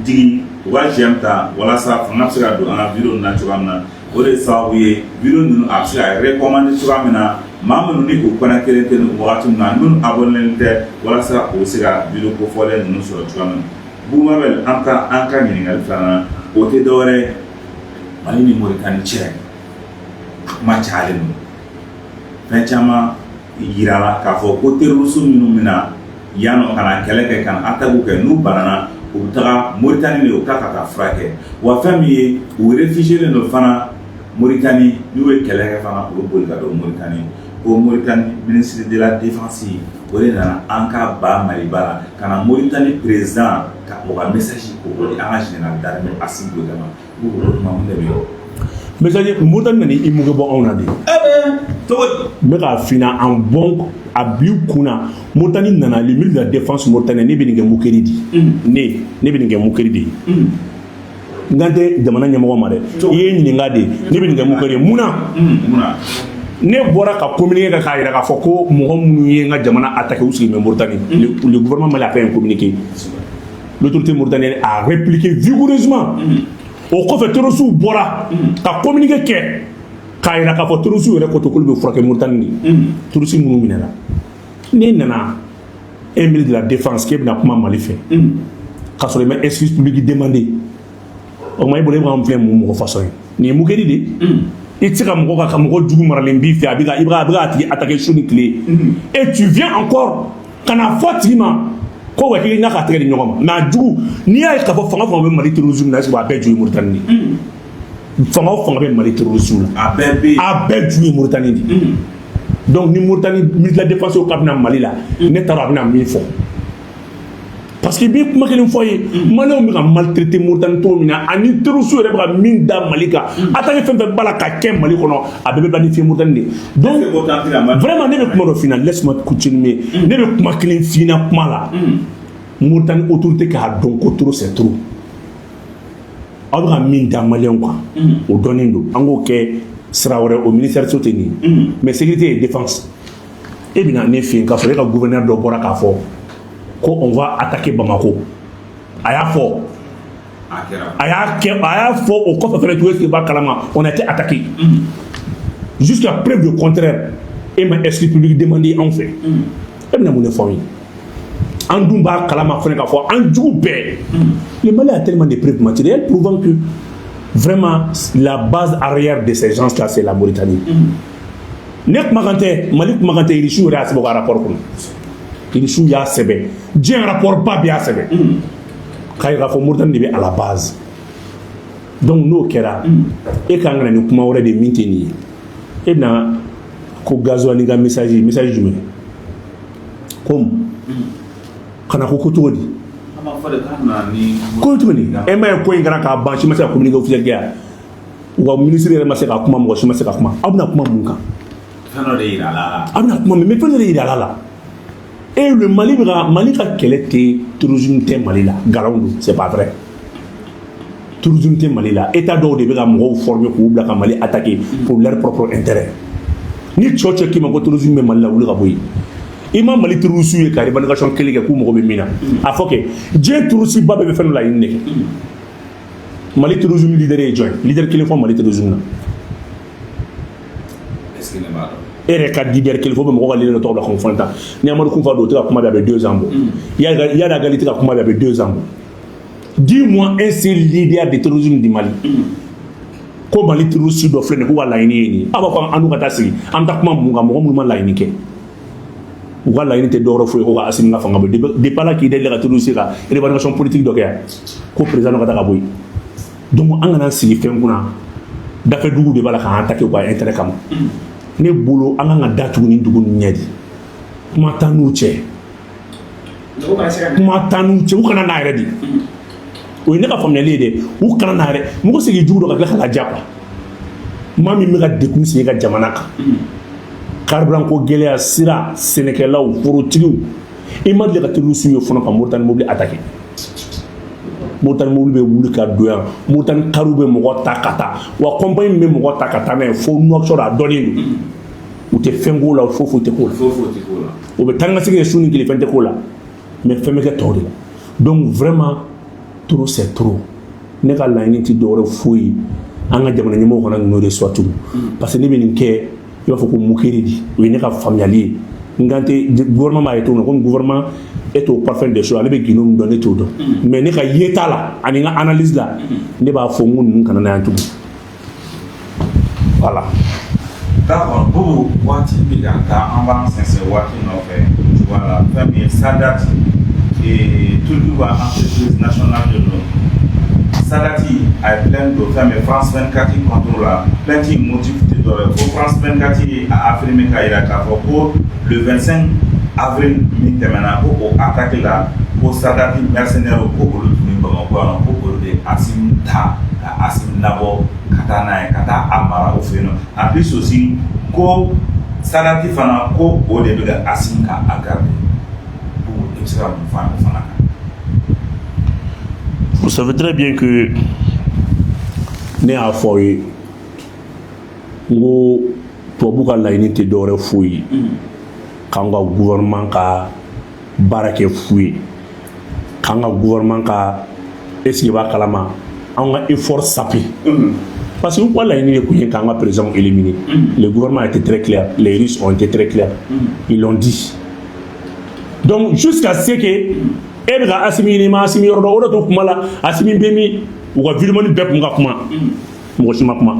digi, u ka j'aime ta, walasa fanga bɛ se ka don an ka vidéo ninnu na cogoya min na. O de ye sababu ye vidéo ninnu a bɛ se ka recommander cogoya min na, maa minnu ni u connecté tɛ nin wagati min na, minnu abonné tɛ, walasa u bɛ se ka vidéo kofɔlen ninnu sɔrɔ cogoya min na. Bubu Mohamed, an ta an ka ɲininkali filanan, o tɛ dɔwɛrɛ ye, Mali ni Moritani cɛ, a kuma cayalen don. Fɛn caman yirala k'a fɔ ko terroriste minnu bɛna yan nɔ ka na kɛlɛ kɛ, ka na attaque kɛ, n'u banana, u bɛ taga Moritani de, u bɛ taa ka taa furakɛ. Wa fɛn min ye, u réfugié don fana Moritani, n'u ye kɛlɛ kɛ fana, u bɛ boli ka don Moritani. Ko Moritani ministre de la défense, o de nana an ka ba Maliba la ka na Moritani président ka o ka message k'o di an ka général d'armée Assimi Goïta ma. Ko o tuma, mun de bɛ yen? Message, Moritani nana i mugu bɔ anw na de. Cogo di? N bɛ k'a f'i ɲɛna en bon, a bil'i kunna. Moritani nana, le ministre de la défense mauritanien, ne bɛ nin kɛ moquerie de ye. Ne bɛ nin kɛ moquerie de ye. N kan tɛ jamana ɲɛmɔgɔ ma dɛ, i ye ɲininka de. Ne bɛ nin kɛ moquerie ye. Mun na? Mun na? Ne bɔra ka communiqué kɛ k'a jira k'a fɔ ko mɔgɔ minnu ye n ka jamana attaqué, u sigilen bɛ Mauritanie. Le gouvernement malien a fait un communiqué, l'autorité mauritanienne a répliqué vigoureusement. O kɔfɛ, terroristes bɔra ka communiqué kɛ k'a jira k'a fɔ terroristes yɛrɛ ko to k'olu bɛ furakɛ Mauritanie de, terroristes minnu minɛna. Ne nana, un ministre de la défense k'e bɛna kuma Mali fɛ k'a sɔrɔ i ma excuse publique demandé, o tuma e bolo e b'an filɛ mun mɔgɔ façon ye? Nin ye moquerie de ye. I tɛ se ka mɔgɔ ka mɔgɔ jugu maralen b'i fɛ, a bɛ ka i bɛ ka a bɛ k'a tigi attaquer su ni tile, et tu viens encore ka na fɔ a tigi ma ko wa k'i n'a k'a tɛgɛ di ɲɔgɔn ma. Mais a jugu, n'i y'a ye k'a fɔ fanga fanga bɛ Mali terrorisme na, est ce que a bɛɛ ju ye Mauritanie de ye? Fanga o fanga bɛ Mali terrorisme la, a bɛɛ bɛ yen. A bɛɛ ju ye Mauritanie de ye. Donc ni Mauritanie ministre de la défense ko k'a bɛna Mali la, ne t'a dɔn a bɛna min fɔ, parce que i bɛ kuma kelen fɔ ye: maliyɛnw bɛ ka maltraiter Mauritanie cogo min na, ani terroristes yɛrɛ bɛ ka min da Mali kan, attaque fɛn fɛn b'a la ka kɛ Mali kɔnɔ, a bɛɛ bɛ planifier Mauritanie de. Donc vraiment, ne bɛ kuma dɔ f'i ɲɛna, laisse-moi continuer. Ne bɛ kuma kelen f'i ɲɛna kuma la: Mauritanie autorité k'a dɔn ko trop c'est trop. Aw bɛ ka min da maliyɛnw kan, o dɔnnen don. An k'o kɛ sira wɛrɛ, o ministère so tɛ nin ye, mais sécurité et défense. E bɛna ne fɛ yen k'a sɔrɔ e ka gouverneur dɔ bɔra k'a fɔ ko on va attaquer Bamako. A y'a fɔ, a y'a kɛ, a y'a fɔ. O kɔfɛ fɛnɛ tuguni, est-ce que b'a kalama, on a été attaqué jusqu'à preuve du contraire. E ma excuse publique demandé anw fɛ, e bɛna mun de fɔ anw ye? An dun b'a kalama fɛnɛ k'a fɔ an jugu bɛɛ, le Mali a tellement de preuves matérielles prouvant que vraiment la base arrière de ces gens-là, c'est la Mauritanie. Ne kumakan tɛ, Mali kumakan tɛ. Irisiw yɛrɛ y'a sɛbɛn u ka rapport kɔnɔ, Irisiw y'a sɛbɛn, diɲɛ rapport ba bɛɛ y'a sɛbɛn k'a yira k'a fɔ Mauritanie de bɛ à la base. Donc n'o kɛra, e kan ka na ni kuma wɛrɛ de min tɛ nin ye. E bɛna ko Gazuwani ka message, message jumɛn? Ko kana ko cogo di? Ko cogo di? E ma ye ko in kɛra k'a ban, si ma se ka communiqué officiel kɛ yan, u ka ministre yɛrɛ ma se ka kuma, mɔgɔ si ma se ka kuma. Aw bɛna kuma mun kan? Fɛn dɔ de yira la. A bɛna kuma min, mais fɛn dɔ de yira la. Et le Mali bɛ ka, Mali ka kɛlɛ tɛ, terrorisme tɛ Mali la, nkalon don, c'est pas vrai. Terrorisme tɛ Mali la. État dɔw de bɛ ka mɔgɔw former k'u bila ka Mali attaquer pour leur propre intérêt. Ni cɛ o cɛ k'i ma ko terrorisme bɛ Mali la, wuli ka bɔ yen. I ma Mali terroriste ye ka revendication kelen kɛ k'u mago bɛ min na. A fɔ kɛ diɲɛ terroriste ba bɛɛ bɛ fɛn dɔ laɲini de kɛ. Mali terrorisme leader ye jɔn ye? Leader kelen fɔ Mali terrorisme na. Est-ce que ne b'a dɔn? E yɛrɛ ka leader kelen fo bɛ mɔgɔ ka leader tɔgɔ bila kɔn fɛn ta. Ni Amadu Kunfa don, o tɛ ka kuma bɛ, a bɛ 2 ans bɔ. Iyad Ag Ghali tɛ ka kuma bɛ, a bɛ 2 ans bɔ. Dis-moi un seul leader de terrorisme du Mali. Ko Mali terroriste dɔ filɛ nin ye k'u ka laɲini ye nin ye. Aw b'a fɔ an n'u ka taa sigi, an bɛ taa kuma mun kan? Mɔgɔ minnu ma laɲini kɛ, u ka laɲini tɛ dɔwɛrɛ foyi ye ko ka Asimi ka fanga bɔ. Depuis Ala k'i deli ka terroriste ka revendication politique dɔ kɛ yan ko président dɔ ka taa ka bɔ yen. Donc an kana sigi fɛn kunna, dafɛ dugu de b'a la k'an attaquer u ka intérêt kama. Ne bolo, an kan ka datugu ni dugu ninnu ɲɛ de. Kuma t'an n'u cɛ. O kana se ka na. Kuma t'an n'u cɛ, u kana n'a yɛrɛ de. O ye ne ka faamuyali ye dɛ. U kana n'a yɛrɛ. Mɔgɔ sigi jugu dɔ ka tila ka laja quoi. Maa min bɛ ka degun sigi ka jamana kan, carburant ko gɛlɛya, sira, sɛnɛkɛlaw, forotigiw, i ma deli ka terroriste ye fɔlɔ ka Moritani mobili attaquer. Moritani mobili bɛ wuli ka don yan, Moritani kariw bɛ mɔgɔ ta ka taa wa. Compagnie min bɛ mɔgɔ ta ka taa n'a ye fo Nouakchott, a dɔnnen don. U tɛ fɛn k'o la, foyi foyi tɛ k'o la. Foyi foyi tɛ k'o la. U bɛ taa ni ka segin kɛ su ni tile, fɛn tɛ k'o la, mais fɛn bɛ kɛ tɔw de la. Donc vraiment, trop c'est trop. Ne ka laɲini tɛ dɔwɛrɛ foyi ye, an ka jamana ɲɛmɔgɔw kana ninnu reçoit tugun, parce que ne bɛ nin kɛ, i b'a fɔ ko moquerie de. O ye ne ka faamuyali ye. N kan tɛ gouvernement b'a ye cogo min na, komi gouvernement est au parfum des choses, ale bɛ gundo min dɔn, ne t'o dɔn. Mais ne ka yeta la ani n ka analyse la, ne b'a fɔ n ko ninnu kana na yan tugun, voilà. D'accord, Boubou, waati bɛ ka taa, an b'an sɛnsɛn waati nɔfɛ. Voilà, fɛn min ye Sadat, toujours ka entreprise nationale de don. Sadati a ye plainte don fɛn min France 24 contre la. Plainte in motif tɛ dɔwɛrɛ ye ko France 24 ye a affirmé k'a jira k'a fɔ ko le 25 avril min tɛmɛna, ko o attaque la, ko Sadati mercenaires, ko olu tun bɛ Bamakɔ yan nɔ, ko olu de ye Asimi ta ka Asimi labɔ ka taa n'a ye ka taa a mara o fɛ yen nɔ. En plus aussi, ko Sadati fana, ko o de bɛ ka Asimi ka a garder. Ko i bɛ se ka mun fɔ o fana kan? Vous savez très bien que ne y'a fɔ aw ye n ko tubabu ka laɲini tɛ dɔwɛrɛ foyi ye k'an ka gouvernement ka baara kɛ fu ye, k'an ka gouvernement ka, est ce que i b'a kalama, an ka effort saper, parce que u ka laɲini de tun ye k'an ka président éliminer. Le gouvernement a été très clair, les Russes ont été très clairs, ils l'ont dit. Donc jusqu'à ce que e bɛ ka Asimi ɲini, ma Asimi yɔrɔ dɔn, o de to kuma la. Asimi bɛ min, u ka vidéoman bɛɛ kun ka kuma, mɔgɔ si ma kuma.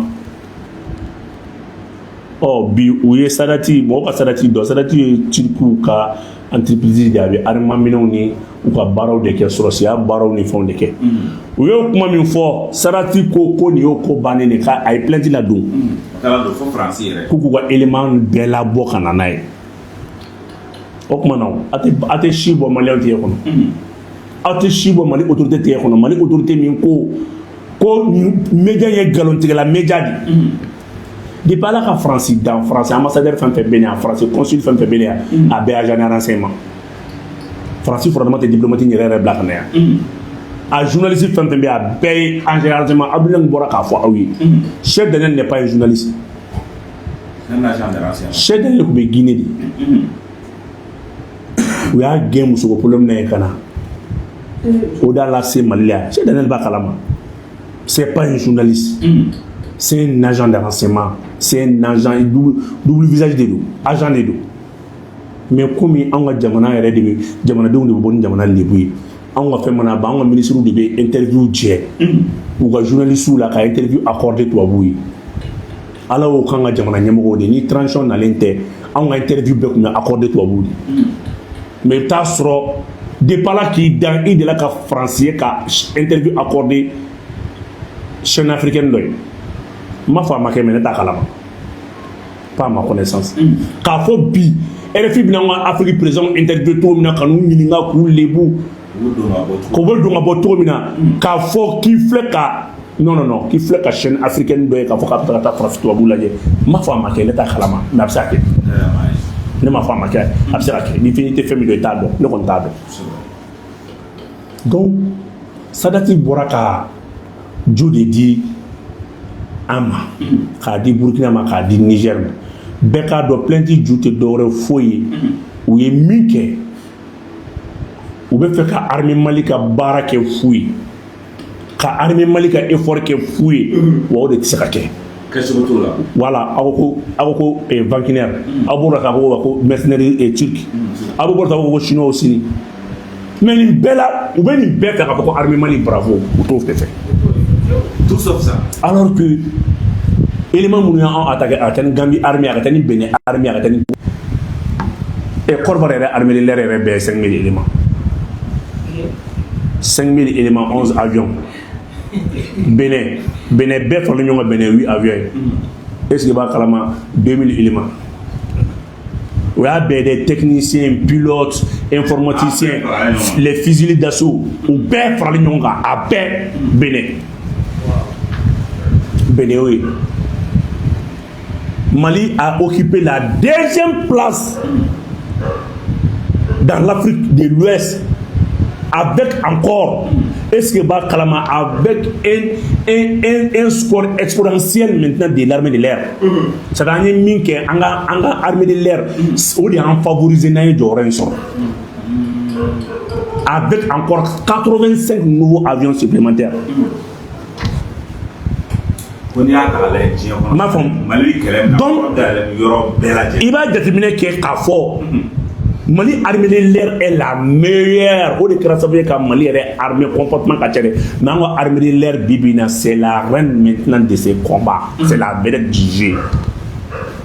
Ɔ bi u ye Sadati, mɔgɔw ka Sadati dɔn. Sadati ye Turkiw ka entreprise de ye, a bɛ armement minɛnw ni u ka baaraw de kɛ, sɔrɔsiya baaraw ni fɛnw de kɛ. U y'o kuma min fɔ, Sadati ko ko nin y'o ko bannen de, k'a a ye plainte ladon. A taara don fo Faransi yɛrɛ. K'u k'u ka élément bɛɛ labɔ ka na n'a ye. O tuma na, a tɛ si bɔ Maliyɛnw tigɛ kɔnɔ, aw tɛ si bɔ Mali autorité tigɛ kɔnɔ. Mali autorité min ko ko média ye nkalontigɛla média de. Depuis Ala ka Faransi dan, Faransi ambassadeur fɛn fɛn bɛ yan, Faransi consul fɛn fɛn bɛ yan, a bɛɛ agent de renseignement. Faransi fɔrɔdama tɛ diplomate yɛrɛ yɛrɛ bila ka na yan. A journaliste fɛn fɛn bɛ yan, a bɛɛ ye agent de renseignement. Abdoulaye bɔra k'a fɔ aw ye, Cheikh Daniel n'est pas un journaliste. Un agent de renseignement. Cheikh Daniel tun bɛ Guinée de, u y'a gɛn musoko problème na yen ka na. O da lase Mali la yan. Cheikh Daniel b'a kalama, c'est pas un journaliste, c'est un agent de renseignement, c'est un agent double, double visage de don, agent de don. Mais komi anw ka jamana yɛrɛ de bɛ, jamanadenw de bɛ bɔ ni jamana lebu ye, anw ka fɛn mana ban, anw ka ministres de bɛ interview jɛ u ka journalistes la ka interview accorder tubabuw ye. Ala y'o k'an ka jamana ɲɛmɔgɔw de ni transition nalen tɛ, anw ka interview bɛɛ tun bɛ accorder tubabuw de. Mais i bɛ taa sɔrɔ depuis Ala k'i dan, i delila ka Faransi ye ka interview accorder chaîne africaine dɔ ye? N m'a fɔ a ma kɛ, mais ne t'a kalama, pas à ma connaissance. K'a fɔ bi RFI bɛna an ka Afrique président interview cogo min na, ka n'u ɲininka k'u lebu, k'u bɛ don ka bɔ cogo min na, k'a fɔ k'i filɛ ka, non, non, non, k'i filɛ ka chaîne africaine dɔ ye k'a fɔ k'a bɛ taa ka taa farafin tubabu lajɛ. N m'a fɔ a ma kɛ, ne t'a kalama, mais a bɛ se ka kɛ. Ne m'a fɔ a ma kɛ, a bɛ se ka kɛ. Ni fɛn tɛ fɛn min dɔn, i t'a dɔn. Ne kɔni t'a dɔn. Donc Sadati bɔra ka jo de di an ma, k'a di Burukina ma, k'a di Niger ma. Bɛɛ k'a dɔn, plainte ju tɛ dɔwɛrɛ foyi ye. U ye min kɛ, u bɛ fɛ ka armée Mali ka baara kɛ fu ye, ka armée Mali ka effort kɛ fu ye. Wa o de tɛ se ka kɛ. Kɛcogo t'o la. Voilà, aw ko Wagner, aw bɔra k'a fɔ ko mercenaires turc, aw bɔra k'a fɔ ko chinois sini. Mais nin bɛɛ la, u bɛ nin bɛɛ fɛ k'a fɔ ko armée Mali bravo, u t'o fɛ. Tout sauf ça. Alors que élément minnu y'anw attaqué, a ka taa ni Gambie armée, a ka taa ni Benin armée, a ka taa ni Côte d'Ivoire yɛrɛ armée de l'air yɛrɛ bɛɛ ye 5000 éléments, 5000 éléments, 11 avions. Benin bɛɛ faralen ɲɔgɔn kan, Benin 8 avions ye. Est ce que i b'a kalama, 2000 éléments, o y'a bɛɛ des techniciens, pilotes, informaticiens, les fusiliers d'assaut, u bɛɛ faralen ɲɔgɔn kan, a bɛɛ Benin. Benin y'o ye. Mali a occupé la deuxième place dans l'Afrique de l'Ouest avec encore, est-ce que b'a kalama, avec un score exponentiel maintenant de l'armée de l'air. C'est-à-dire an ye min kɛ, an ka armée de l'air, o de y'an favoriser n'an ye jɔyɔrɔ in sɔrɔ avec encore 85 nouveaux avions supplémentaires. Ko n'i y'a ta k'a lajɛ diɲɛ kɔnɔ, N m'a faamu. Mali bɛ kɛlɛ min na, Donc, dayɛlɛ yɔrɔ bɛɛ lajɛlen. I b'a jateminɛ kɛ k'a fɔ Mali armée de l'air est la meilleure. O de kɛra sababu ye ka Mali yɛrɛ armée comportement ka ca dɛ, mais an ka armée de l'air bi bi in na, c'est la reine maintenant de ces combats, c'est la vedette du jeu.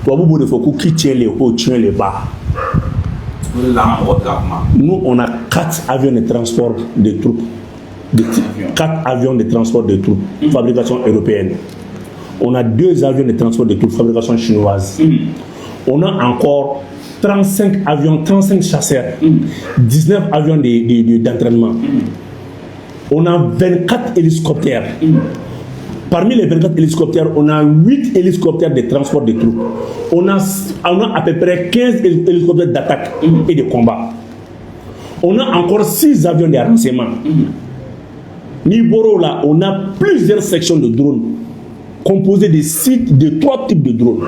Tubabu b'o de fɔ ko qui tient le haut tient le bas. O de la an ka mɔgɔ tɛ ka kuma. Nous, on a quatre avions de transport de troupes de quatre avions de transport de troupes fabrication européenne. On a deux avions de transport de troupes fabrication chinoise. On a encore 35 avions, 35 chasseurs, 19 avions d'entraînement. On a 24 hélicoptères. Parmi les 24 hélicoptères, on a 8 hélicoptères de transport de troupes. On a à peu près 15 hélicoptères d'attaque et de combat. On a encore 6 avions de renseignement. Ni bɔr'o la, on a plusieurs sections de drones composées de six, de trois types de drones.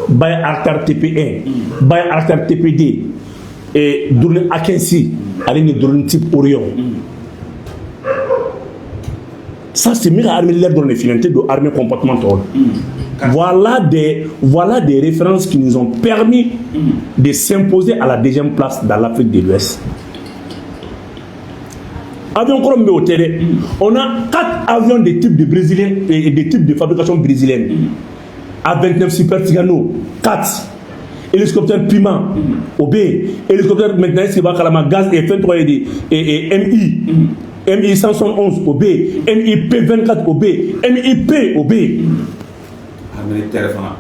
Bayraktar TP1, Bayraktar TP2 et drone Akinci, ale ni drone type Orion. Ça, c'est mieux armée de l'air drone finalité de armée comportement tɔw la. Voilà des références qui nous ont permis de s'imposer à la deuxième place dans l'Afrique de l'Ouest. Avion kɔrɔ min bɛ o tɛ dɛ. On a quatre avions de type de brésilien et de type de fabrication brésilienne. A29 Super Tucano, 4. Hélicoptère Puma, o bɛ yen. Hélicoptère maintenant, est-ce que b'a kalama, gaz et fɛn tɔgɔ ye di, et MI. MI 171 o bɛ yen. MIP 24 o bɛ yen. MIP o bɛ yen. Armée de terre fana.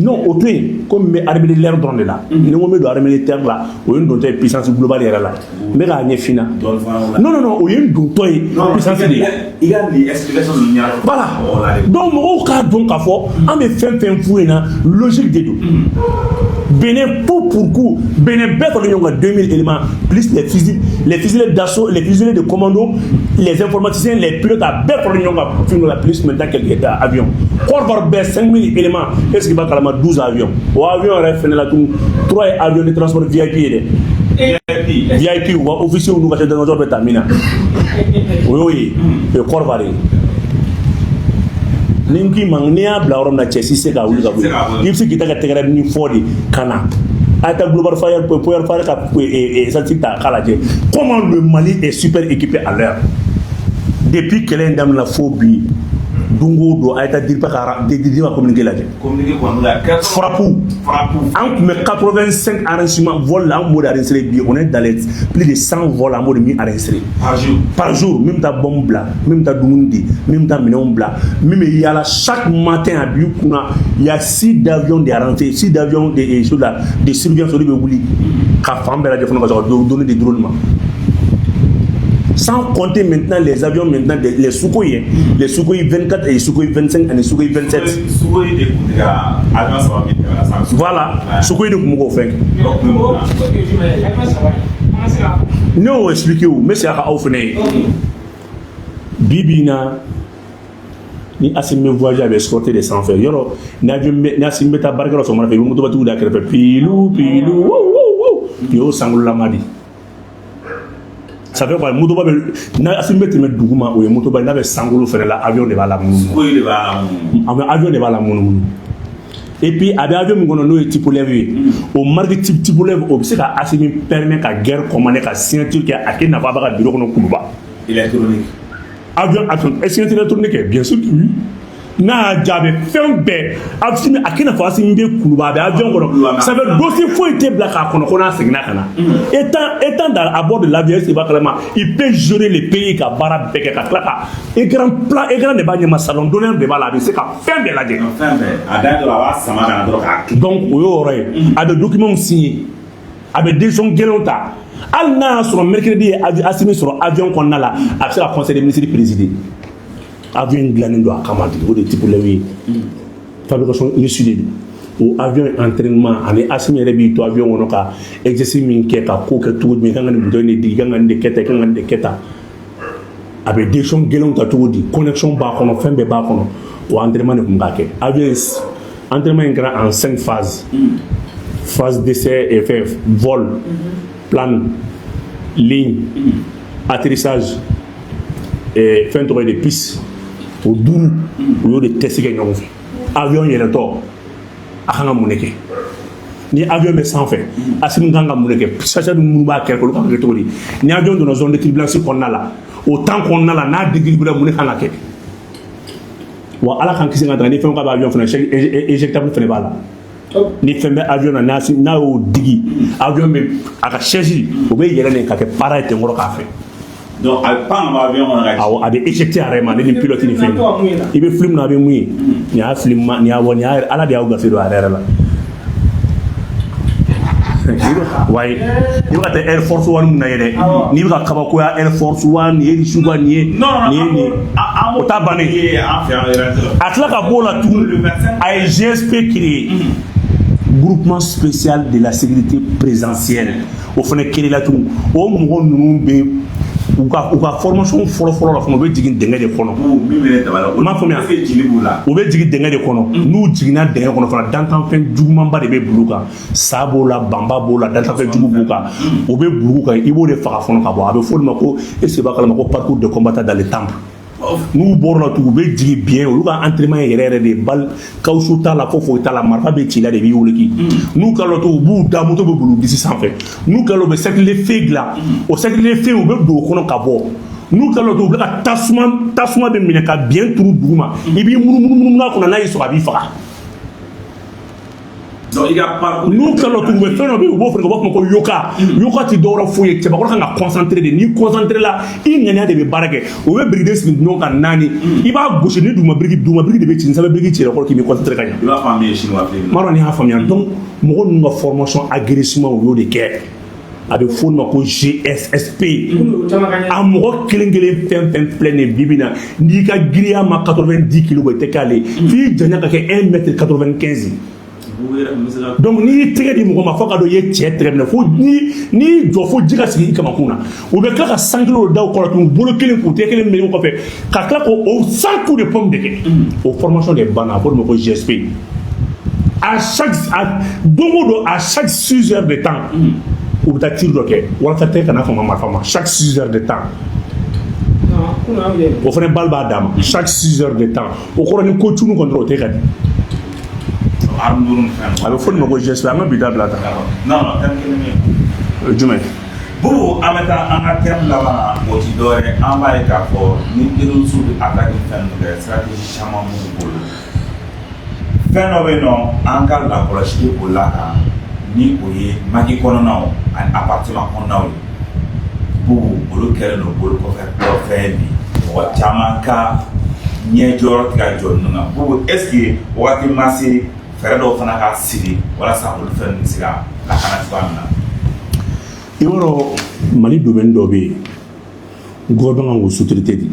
Non, o to yen, komi n bɛ armée de l'air dɔrɔn de la. Ni n ko n bɛ don armée de terre la, o ye n dontɔ ye puissance globale yɛrɛ la. N bɛ k'a ɲɛf'i ɲɛna. Dɔɔni fana o la. Non, non, non, o ye n dontɔ ye puissance de la. I ka nin explication ninnu ɲɛna. Voilà. Mɔgɔw la de. Donc mɔgɔw k'a dɔn k'a fɔ an bɛ fɛn fɛn f'u ɲɛna, logique de don. Bénin coup pour coup, Bénin bɛɛ faralen ɲɔgɔn kan, 2000 éléments plus les fusils, les fusiliers d'assaut, les fusiliers de commando, les informaticiens, les pilotes, a bɛɛ faralen ɲɔgɔn kan fɛn dɔ la, plus maintenant quelques avions. Côte d'Ivoire bɛɛ 5000 éléments, est ce que i b'a kalama, 12 avions. O avion yɛrɛ fɛnɛ la tun, 3 ye avion de transport VIP ye dɛ. VIP, u ka officiers n'u ka chef d'état-major bɛ ta min na, o y'o ye, o ye Korva de ye. Ni n k'i ma, n'i y'a bila yɔrɔ min na, cɛ si se ka wuli ka bɔ yen. I bɛ se k'i ta kɛ tɛgɛrɛ ni fɔ de ka na. A ye taa Global Fire Power Fire ka statistique ta k'a lajɛ, comment le Mali est super équipé à l'heure. Depuis kɛlɛ in daminɛ fo bi, don o don, a ye taa DIRPA ka DIRPA communiqué lajɛ. Communiqué kɔni la. Frappe. Frappe. An tun bɛ 85 enregistrement vol la, an b'o de enregistré. Bi, on est dans les plus de 100 vols, an b'o de min enregistré. Par jour. Par jour. Min bɛ taa bombe bila, min bɛ taa dumuni di, min bɛ taa minɛnw bila, min bɛ yaala chaque matin a b'i kunna. Il y a six avions de rentrée, six avions de choses là de surveillance, olu bɛ wuli ka fan bɛɛ lajɛ fana ka sɔrɔ ka donner des drones ma. Sans compter maintenant les avions maintenant, les Sukhoi, hein, les Sukhoi 24 et les Sukhoi 25 et les Sukhoi 27. Sukhoi de tun tɛ ka avion saba min tɛmɛna sisan. Voilà, Sukhoi de tun b'o fɛn kɛ. O o ye jumɛn ye? Avion saba in, an ka se ka Ne y'o expliqué o, n bɛ segin a kan aw fana ye. Bi bi in na, ni Assimi bɛ voyage, a bɛ escorté de sanfɛ. Yɔrɔ ni avion bɛ, ni Assimi bɛ taa baarakɛyɔrɔ sɔgɔmada fɛ, i bɛ motobatigiw da kɛrɛfɛ, pilu pilu, wo wo wo, nin y'o sankololama de. Ça fait quoi? Motoba bɛ, n'a Assimi bɛ tɛmɛ dugu ma, o ye motoba ye. N'a bɛ sankolo fɛnɛ la, avion de b'a la munumunu. Sukhoi de b'a la munumunu. A bɛ, avion de b'a la munumunu. Et puis a bɛ avion min kɔnɔ, n'o ye Tupolev ye, o marque type Tupolev, o bɛ se ka Assimi permet ka guerre commander, ka signature kɛ, a tɛ nafa, a b'a ka bureau kɔnɔ Kuluba. Électronique. Avion, avion signature électronique, bien sûr que oui. N'a y'a diya, a bɛ fɛn bɛɛ. Assimi a k'i n'a fɔ Assimi bɛ Kuluba, a bɛ avion kɔnɔ, ça fait dossier foyi tɛ bila k'a kɔnɔ ko n'a seginna ka na. Étant dans à bord de l'avion, est-ce que b'a kalama, il peut gérer le pays, ka baara bɛɛ kɛ, ka tila ka écran plat, écran de b'a ɲɛma, salon d'honneur de b'a la, a bɛ se ka fɛn bɛɛ lajɛ. Fɛn bɛɛ a dan ye dɔrɔn, a b'a sama ka na dɔrɔn k'a kɛ. Donc o y'o yɔrɔ ye. A bɛ document signé, a bɛ décision gɛlɛnw ta. Hali n'a y'a sɔrɔ mercredi ye Assimi sɔrɔ avion kɔnɔna la, a bɛ se ka conseil des ministres présider. Avion in dilannen don a kama de, o de ye Tupolev ye, fabrication russe de don. O avion entraînement ani Assimi yɛrɛ b'i to avion kɔnɔ ka exercice min kɛ, ka ko kɛ cogo jumɛn, i kan ka nin bouton de digi, i kan ka nin de kɛ tan, i kan ka nin de kɛ tan, a bɛ décision gɛlɛnw ta cogo di, connexion b'a kɔnɔ, fɛn bɛɛ b'a kɔnɔ. O entraînement de tun b'a kɛ. Avion entraînement in kɛra en cinq phases: phase d'essai et fait vol, plane, ligne, atterrissage et fɛn tɔgɔ ye de piste. O duuru, u y'o de test kɛ ɲɔgɔn fɛ. Avion yɛlɛtɔ, a kan ka mun de kɛ? Ni avion bɛ sanfɛ, Assimi kan ka mun de kɛ? Chasseur minnu b'a kɛrɛfɛ, olu kan ka kɛ cogo di? Ni avion donna zone de turbulence kɔnɔna la, o temps kɔnɔna la, n'a déséquilibré, mun de kan ka kɛ? Wa Ala k'an kisi ka taga ni fɛn k'a bɛ avion fana, éjectable fana b'a la. Ni fɛn bɛ avion na, n'a y'o digi, avion bɛ a ka chaise, o bɛ yɛlɛ de ka kɛ para ye ten kɔrɔ k'a fɛ. Donc a bɛ pan ka bɔ avion kɔnɔ ka Awɔ, a bɛ éjecté a yɛrɛ ma, ne ni pilote ni fɛn. I bɛ film na, a bɛ mun ye? Nin y'a film ma, nin y'a bɔ, nin y'a Ala de y'aw gafe don a yɛrɛ la. Wayi, n'i bɛ ka taa Air Force One mun na ye dɛ, n'i bɛ ka kabakoya Air Force One, nin ye Russe ka nin ye, nin ye nin ye, o t'a bannen. An fɛ yan yɛrɛ. A tila ka b'o la tugun, a ye GSP créé, groupement spécial de la sécurité présidentielle. O fana créé la tugun. O mɔgɔ ninnu bɛ u ka formation fɔlɔ fɔlɔ la fana, u bɛ jigin dingɛ de kɔnɔ. Min bɛ ne dabali U m'a faamuya. Est-ce que jili b'u la? U bɛ jigin dingɛ de kɔnɔ. N'u jiginna dingɛ kɔnɔ fana, dantanfɛn jugumanba de bɛ bulu kan. Sa b'o la, banba b'o la, dantanfɛn jugu b'u kan, o bɛ bulu kan, i b'o de faga fɔlɔ ka bɔ. A bɛ fɔ o de ma ko, est-ce que b'a kalama ko parcours de combattant dans le temple. N'u bɔr'o la tugun, u bɛ jigin bien. Olu ka entraînement ye yɛrɛ yɛrɛ de ye, bal caoutchouc t'a la, fo foyi t'a la, marifa bɛ ci la de, i b'i woloki. N'u kilala tugun, u b'u da, moto bɛ boli u disi sanfɛ. N'u kilala, u bɛ cercle de feu dilan. O cercle de feu, u bɛ don o kɔnɔ ka bɔ. N'u kilala tugun, u bɛ ka tasuma bɛ minɛ ka biyɛn turu dugu ma, i b'i munumunu a kɔnɔ, n'a y'i sɔrɔ, a b'i faga. Donc i ka parcours. N'u kilala tugun, u bɛ fɛn dɔ bɛ yen, u b'o fɔ, u b'a fɔ ma ko yoga. Yoga ti dɔwɛrɛ foyi ye, cɛbakɔrɔ kan ka concentré de. N'i concentré la, i ŋaniya de bɛ baara kɛ. O bɛ biriden sigi ɲɔgɔn kan naani, i b'a gosi ni duguma biriki, duguma biriki de bɛ ci, ni sanfɛ biriki cira, kɔrɔ k'i bɛ concentré ka ɲɛ. I b'a fɔ an bɛ chinois film. M'a dɔn n'i y'a faamuya. Donc mɔgɔ ninnu ka formation aguerrissement, u y'o de kɛ. A bɛ f'o de ma ko GSSP. A mɔgɔ kelen kelen fɛn fɛn filɛ nin ye bi bi in na, n'i ka giriya ma 90 kilos bɔ, i tɛ k'ale ye, f'i janya ka kɛ 1 mètre 95. Donc n'i y'i tɛgɛ di mɔgɔ ma, fo ka dɔn i ye cɛ tɛgɛ minɛ, fo n'i y'i jɔ, fo ji ka sigi i kamakun na. U bɛ tila ka 100 kilos da u kɔrɔ tuguni, bolo kelen k'u tɛgɛ kelen meleke kɔfɛ, ka tila k'o 100 coups de poing de kɛ. O formation de banna, a fɔ o de ma ko GSP. À chaque à don o don, à chaque 6 heures de temps, U bɛ taa tir dɔ kɛ walasa tɛ kana fama marifa ma. Chaque 6 heures de temps, o fana balle b'a d'a ma chaque 6 heures de temps. O kɔrɔ, ni ko cunu kɔni dɔrɔn, o tɛ ka di. A bɛ fɔ nin ma ko GSP. An ka bi dabila tan. Non, non, thème kelen bɛ yen. Jumɛn? Bubu, an bɛ taa an ka thème laban na. O ti dɔwɛrɛ, an b'a ye k'a fɔ ni terroristes bɛ attaque ni fɛn ninnu kɛ, stratégie caman b'u bolo. Fɛn dɔ bɛ yen nɔ, an ka lakɔlɔsili bolila kan, ni o ye maquis kɔnɔnaw ani appartement kɔnɔnaw ye. Bubu, olu kɛlen don bolo kɔfɛ fɛn ye bi, mɔgɔ caman ka ɲɛ jɔyɔrɔ tɛ ka jɔ ninnu kan. Bubu, est ce que wagati ma se fɛɛrɛ dɔw fana ka sigi walasa olu fɛn ninnu bɛ se ka lakana cogoya min na? I b'a dɔn, Mali domaine dɔ bɛ yen, gouvernement kan k'o sous-traiter de.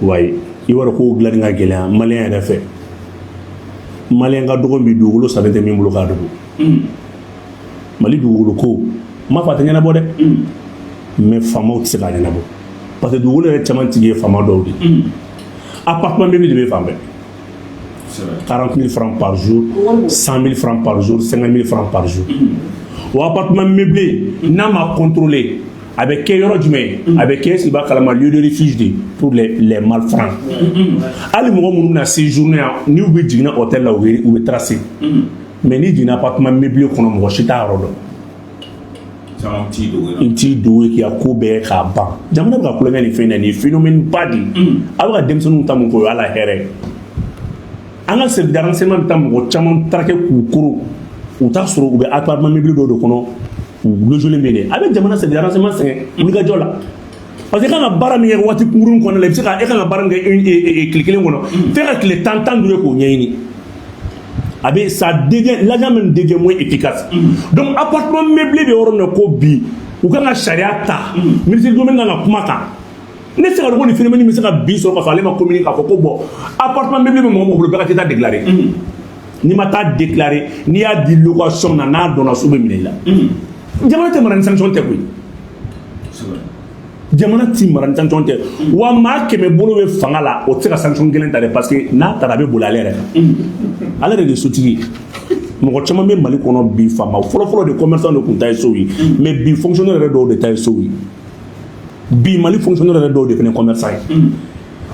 Wayi, i b'a dɔn k'o dilanni ka gɛlɛya malien yɛrɛ fɛ. Malien ka dɔgɔ bi, dugukolo sannen tɛ min bolo k'a dogo. Mali dugukolo ko n m'a fɔ a tɛ ɲɛnabɔ dɛ, mais faamaw tɛ se k'a ɲɛnabɔ, parce que dugukolo yɛrɛ caman tigi ye faama dɔw de ye. Appartement bɛ de bɛ fan bɛɛ, 40 000 francs par jour, 100 000 francs par jour, 50 000 francs par jour. O appartement meublé, n'a ma contrôlé, a bɛ kɛ yɔrɔ jumɛn ye? A bɛ kɛ, i b'a kalama, lieu de refuge de pour les malfrats. Hali mɔgɔ minnu bɛna séjourner yan, n'u bɛ jiginna hôtel la, u bɛ tracer. Mais n'i jiginna appartement meublé kɔnɔ, mɔgɔ si t'a yɔrɔ dɔn. Caman t'i dogo. I t'i dogo k'i ka ko bɛɛ k'a ban. Jamana bɛ ka kulonkɛ nin fɛn in na, nin ye phénomène ba de ye. A bɛ ka denmisɛnninw ta mun fɔ, o ye Ala hɛrɛ ye. An ka service de renseignement bɛ taa mɔgɔ caman traquer k'u koro, u t'a sɔrɔ u bɛ appartement meublé dɔw de kɔnɔ, u logelen bɛ yen. A bɛ jamana service de renseignement sɛgɛn wulikajɔ la, parce que e kan ka baara min kɛ waati kunkurunin kɔnɔna la, i bɛ se ka e kan ka baara min kɛ tile kelen kɔnɔ, f'e ka tile 10, 15 k'o ɲɛɲini. A bɛ, ça devient, l'agent même devient moins efficace. Donc appartement meublé bɛ yɔrɔ min na ko bi, u kan ka sariya ta. Ministre du domaine kan ka kuma kan. Ne tɛ se ka dɔn ko nin phénomène bɛ se ka bin sɔrɔ k'a sɔrɔ ale ma communiquer k'a fɔ ko bon, appartement meublé bɛ mɔgɔ mɔgɔ bolo, bɛɛ ka taa déclarer. N'i ma taa déclarer, n'i y'a di location na, n'a dɔnna, so bɛ minɛ i la. Jamana tɛ mara ni sanction tɛ koyi. Jamana ti mara ni sanction tɛ. Wa maa 100 bolo bɛ fanga la, o tɛ se ka sanction kelen ta dɛ, parce que n'a taara, a bɛ boli ale yɛrɛ kan. Ale yɛrɛ de ye sotigi ye. Mɔgɔ caman bɛ Mali kɔnɔ bi, faama fɔlɔfɔlɔ de, commerçant de tun ta ye sow ye, mais bi fonctionnaire yɛrɛ dɔw de ta ye sow ye. Bi Mali fonctionnaire yɛrɛ dɔw de fana commerçant ye.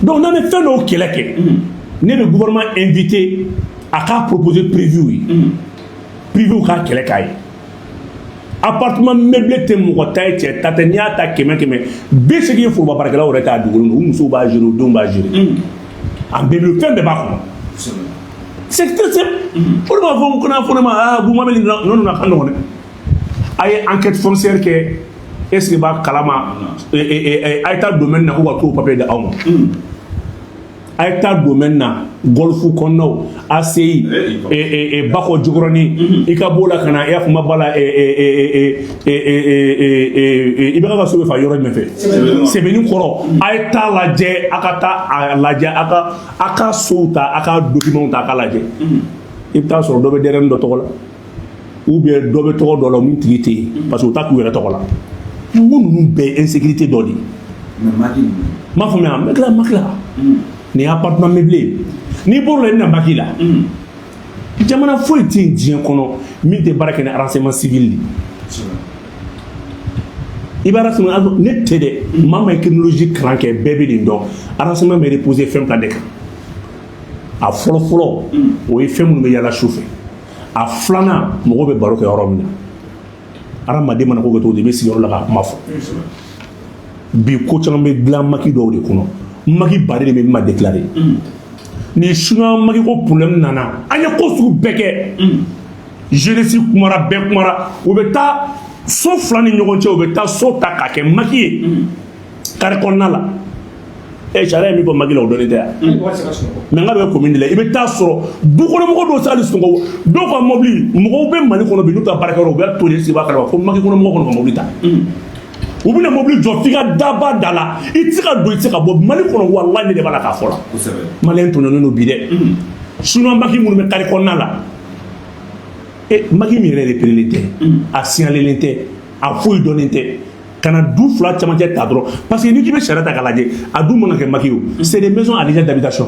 Donc n'an bɛ fɛn dɔw kɛlɛ kɛ, ne bɛ gouvernement invité a k'a proposer privé ye, privé k'a kɛlɛ k'a ye. Appartement meublé tɛ mɔgɔ ta ye, cɛ ta tɛ. N'i y'a ta 100 100, 80 ye foroba baarakɛlaw yɛrɛ t'a dogolen don, u musow b'a gérer, u denw b'a gérer. A meublé, fɛn bɛɛ b'a kɔnɔ, c'est très simple. O de b'a fɔ ko n'a fɔ ne ma: aa, Buma bɛ nin. Non, non, a ka nɔgɔn dɛ. A ye enquête foncière kɛ, est ce que b'a kalama? A ye taa domaine na ko ka t'o papier di aw ma. A ye taa domaine na, Golf kɔnɔnaw, ACI, Bakɔ Jikɔrɔni, i ka b'o la ka na, i y'a fɔ ba la, i bɛ ka so bɛ fa yɔrɔ jumɛn fɛ? Sɛbɛnni kɔrɔ. A ye taa lajɛ, a ka taa a lajɛ, a ka sow ta, a ka documentw ta, a ka lajɛ. I bɛ taa sɔrɔ dɔ bɛ DRM dɔ tɔgɔ la, ou bien dɔ bɛ tɔgɔ dɔ la min tigi tɛ yen, parce que u t'a k'u yɛrɛ tɔgɔ la. N ko ninnu bɛɛ ye insécurité dɔ de ye. N m'a faamuya, n bɛ tila, n ma tila. Nin ye appartement meublé. N'i bɔr'o la, i bɛna maquis la. Jamana foyi tɛ yen diɲɛ kɔnɔ min tɛ baara kɛ ni renseignement civil de. I b'a renseignement, ne tɛ dɛ, maa ma ye criminologie kalan kɛ, bɛɛ bɛ nin dɔn. Renseignement bɛ reposer fɛn fila de kan. A fɔlɔ fɔlɔ, o ye fɛn minnu bɛ yala su fɛ. A filanan, mɔgɔw bɛ baro kɛ yɔrɔ min na. Hadamaden mana ko kɛ cogo di, i bɛ sigi yɔrɔ la k'a kuma fɔ. Bi ko caman bɛ dilan maquis dɔw de kɔnɔ. Maquis baden de bɛ min ma déclaré. Ni chinois maquis ko problème nana, an ye ko sugu bɛɛ kɛ, jeunesse kumara, bɛɛ kumara. U bɛ taa so fila ni ɲɔgɔn cɛ, u bɛ taa so ta k'a kɛ maquis ye carré kɔnɔna la. Ɛ, sariya ye min fɔ maquis la, o dɔnnen tɛ yan. Mais n ka bɛ commune de la, i bɛ taa sɔrɔ du kɔnɔmɔgɔ dɔw tɛ se hali sunɔgɔ. Dɔw ka mobili, mɔgɔw bɛ Mali kɔnɔ bi, n'u ta baarakɛyɔrɔ, u bɛ to de sigi b'a kalama fo maquis kɔnɔ mɔgɔw kɔnɔ ka mobili ta. U bɛna mobili jɔ f'i ka daba da la, i tɛ se ka don, i tɛ se ka bɔ Mali kɔnɔ. Walahi, ne de b'a la k'a fɔ la, malien tɔɲɔnen don bi dɛ. Chinois maquis minnu bɛ carré kɔnɔna la, e maquis min yɛrɛ repérelen tɛ, a signalelen tɛ, a foyi dɔnnen tɛ, ka na du fila camancɛ ta dɔrɔn, parce que n'i k'i bɛ sariya ta k'a lajɛ, a du man ka kɛ maquis ye. C'est des maisons à usage d'habitation,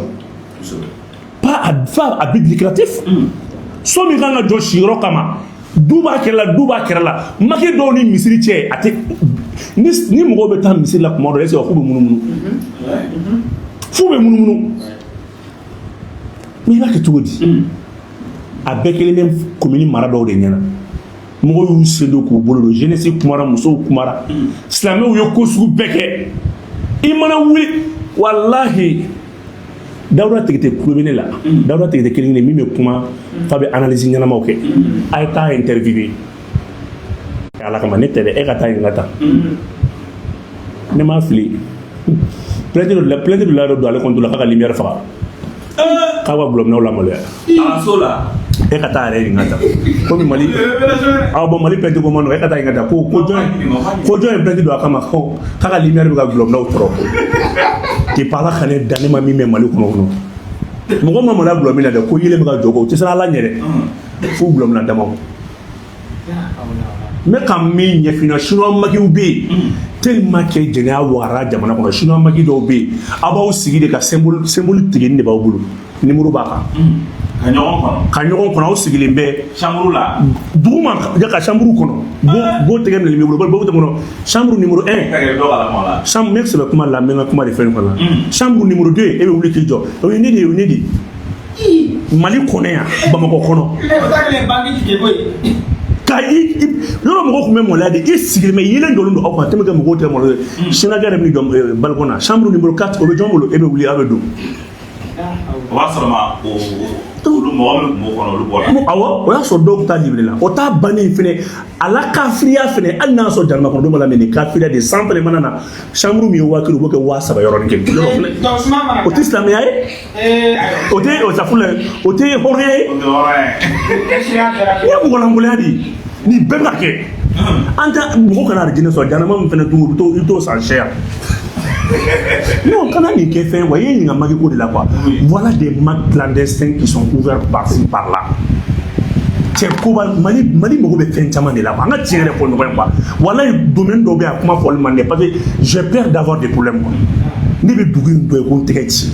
pas à but lucratif. So min kan ka jɔ siyɔrɔ kama, Du b'a kɛrɛ la, du b'a kɛrɛ la. Maquis dɔw ni misiri cɛ, a tɛ ni mɔgɔw bɛ taa misiri la kuma dɔ, est ce que k'u bɛ munumunu? F'u bɛ munumunu. Mais i b'a kɛ cogo di? A bɛɛ kelen bɛ commune mara dɔw de ɲɛna. Mɔgɔw y'u sen don k'u bolo don. Jeunesse kumara, musow kumara, silamɛw ye ko sugu bɛɛ kɛ. I mana wuli, walahi, Dawuda Tigite kulo bɛ ne la. Dawuda Tigite kelen kelen min bɛ kuma f'a bɛ analyse ɲɛnamaw kɛ, a ye taa interviewer. Ala kama, ne tɛ dɛ, e ka taa ɲininka tan. Ne m'a fili, plainte dɔ la, plainte dɔ la dɔ don ale compte la k'a ka lumière faga, k'a ka gulɔminɛw lamaloya. Araso la. E ka taa yɛrɛ ɲininka tan, komi Mali aw bɔn, Mali plainte ko man nɔgɔn. E ka taa ɲininka tan ko jɔn ye plainte don a kama ko k'a ka lumière bɛ ka gulɔminɛw tɔɔrɔ. Depuis Ala ka ne dan, ne ma min mɛn Mali kɔnɔ, mɔgɔ ma maloya gulɔ min na dɛ, ko yelen bɛ ka jɔ ko o tɛ siran Ala ɲɛ dɛ, f'u gulɔminɛ damaw. N bɛ ka min ɲɛf'i ɲɛna, chinois maquisw bɛ yen, tellement que jɛnɛya wagara jamana kɔnɔ. Chinois maquis dɔw bɛ yen, aw b'aw sigi de ka symbole, symbole tigɛni de b'aw bolo, numéro b'a kan. Ka ɲɔgɔn kɔnɔ. Ka ɲɔgɔn kɔnɔ, aw sigilen bɛ. Chambre la. Dugu ma ka chambre kɔnɔ, bo tɛgɛ minɛ b'i bolo, bo tɛgɛ kɔnɔ, chambre numéro 1. Ka kɛ dɔ kalama la. Chambre, ne sɛbɛ kuma la, n bɛ n ka kuma de fɛn kɔnɔ. Chambre numéro 2, e bɛ wuli k'i jɔ, o ye ne de ye, o ye ne de ye. Mali kɔnɔ yan, Bamakɔ kɔnɔ. O ta kelen banque tigɛ ko ye. Ka i yɔrɔ mɔgɔw tun bɛ maloya de, i sigilen bɛ, yelen jɔlen don aw kan tɛmɛ kɛ, mɔgɔw tɛ maloya. Sinakɛ yɛrɛ bɛ jɔ balcon na, chambre numéro 4, o bɛ jɔn bolo? E bɛ wuli, aw bɛ don. O b'a sɔrɔ ma o olu mɔgɔ minnu tun b'o kɔnɔ, olu bɔra. Awɔ, o y'a sɔrɔ dɔw tun t'a libéré la. O t'a bannen fɛnɛ, a la kafiriya fɛnɛ, hali n'a y'a sɔrɔ jamana kɔnɔdenw b'a la, mais nin kafiriya de san fɛnɛ mana na, chambre min ye 5000, u b'o kɛ 3000 yɔrɔnin kelen. Donc suma mana. O tɛ silamɛya ye. Ee, ayiwa. O tɛ o safunɛ, o tɛ hɔrɔnya ye. O tɛ hɔrɔn ye. Sira kɛra. Nin ye mɔgɔlankolonya de ye. Nin bɛɛ bɛ ka kɛ. An tɛ mɔgɔ kana arijinɛ sɔrɔ jahanama min fɛnɛ tun, i bɛ t'o san cher. Non, kana nin kɛ fɛn quoi. I ye ɲininka maquis ko de la quoi. Voilà des maquis clandestins qui sont ouverts par-ci par-là. Cɛ koba, Mali mago bɛ fɛn caman de la quoi. An ka tiɲɛ yɛrɛ fɔ ɲɔgɔn ye quoi. Walayi, domaine dɔw bɛ yen, a kuma fɔli man di, parce que j'ai peur d'avoir des problèmes quoi. Ne bɛ dugu in dɔ ye ko n tɛgɛ ci.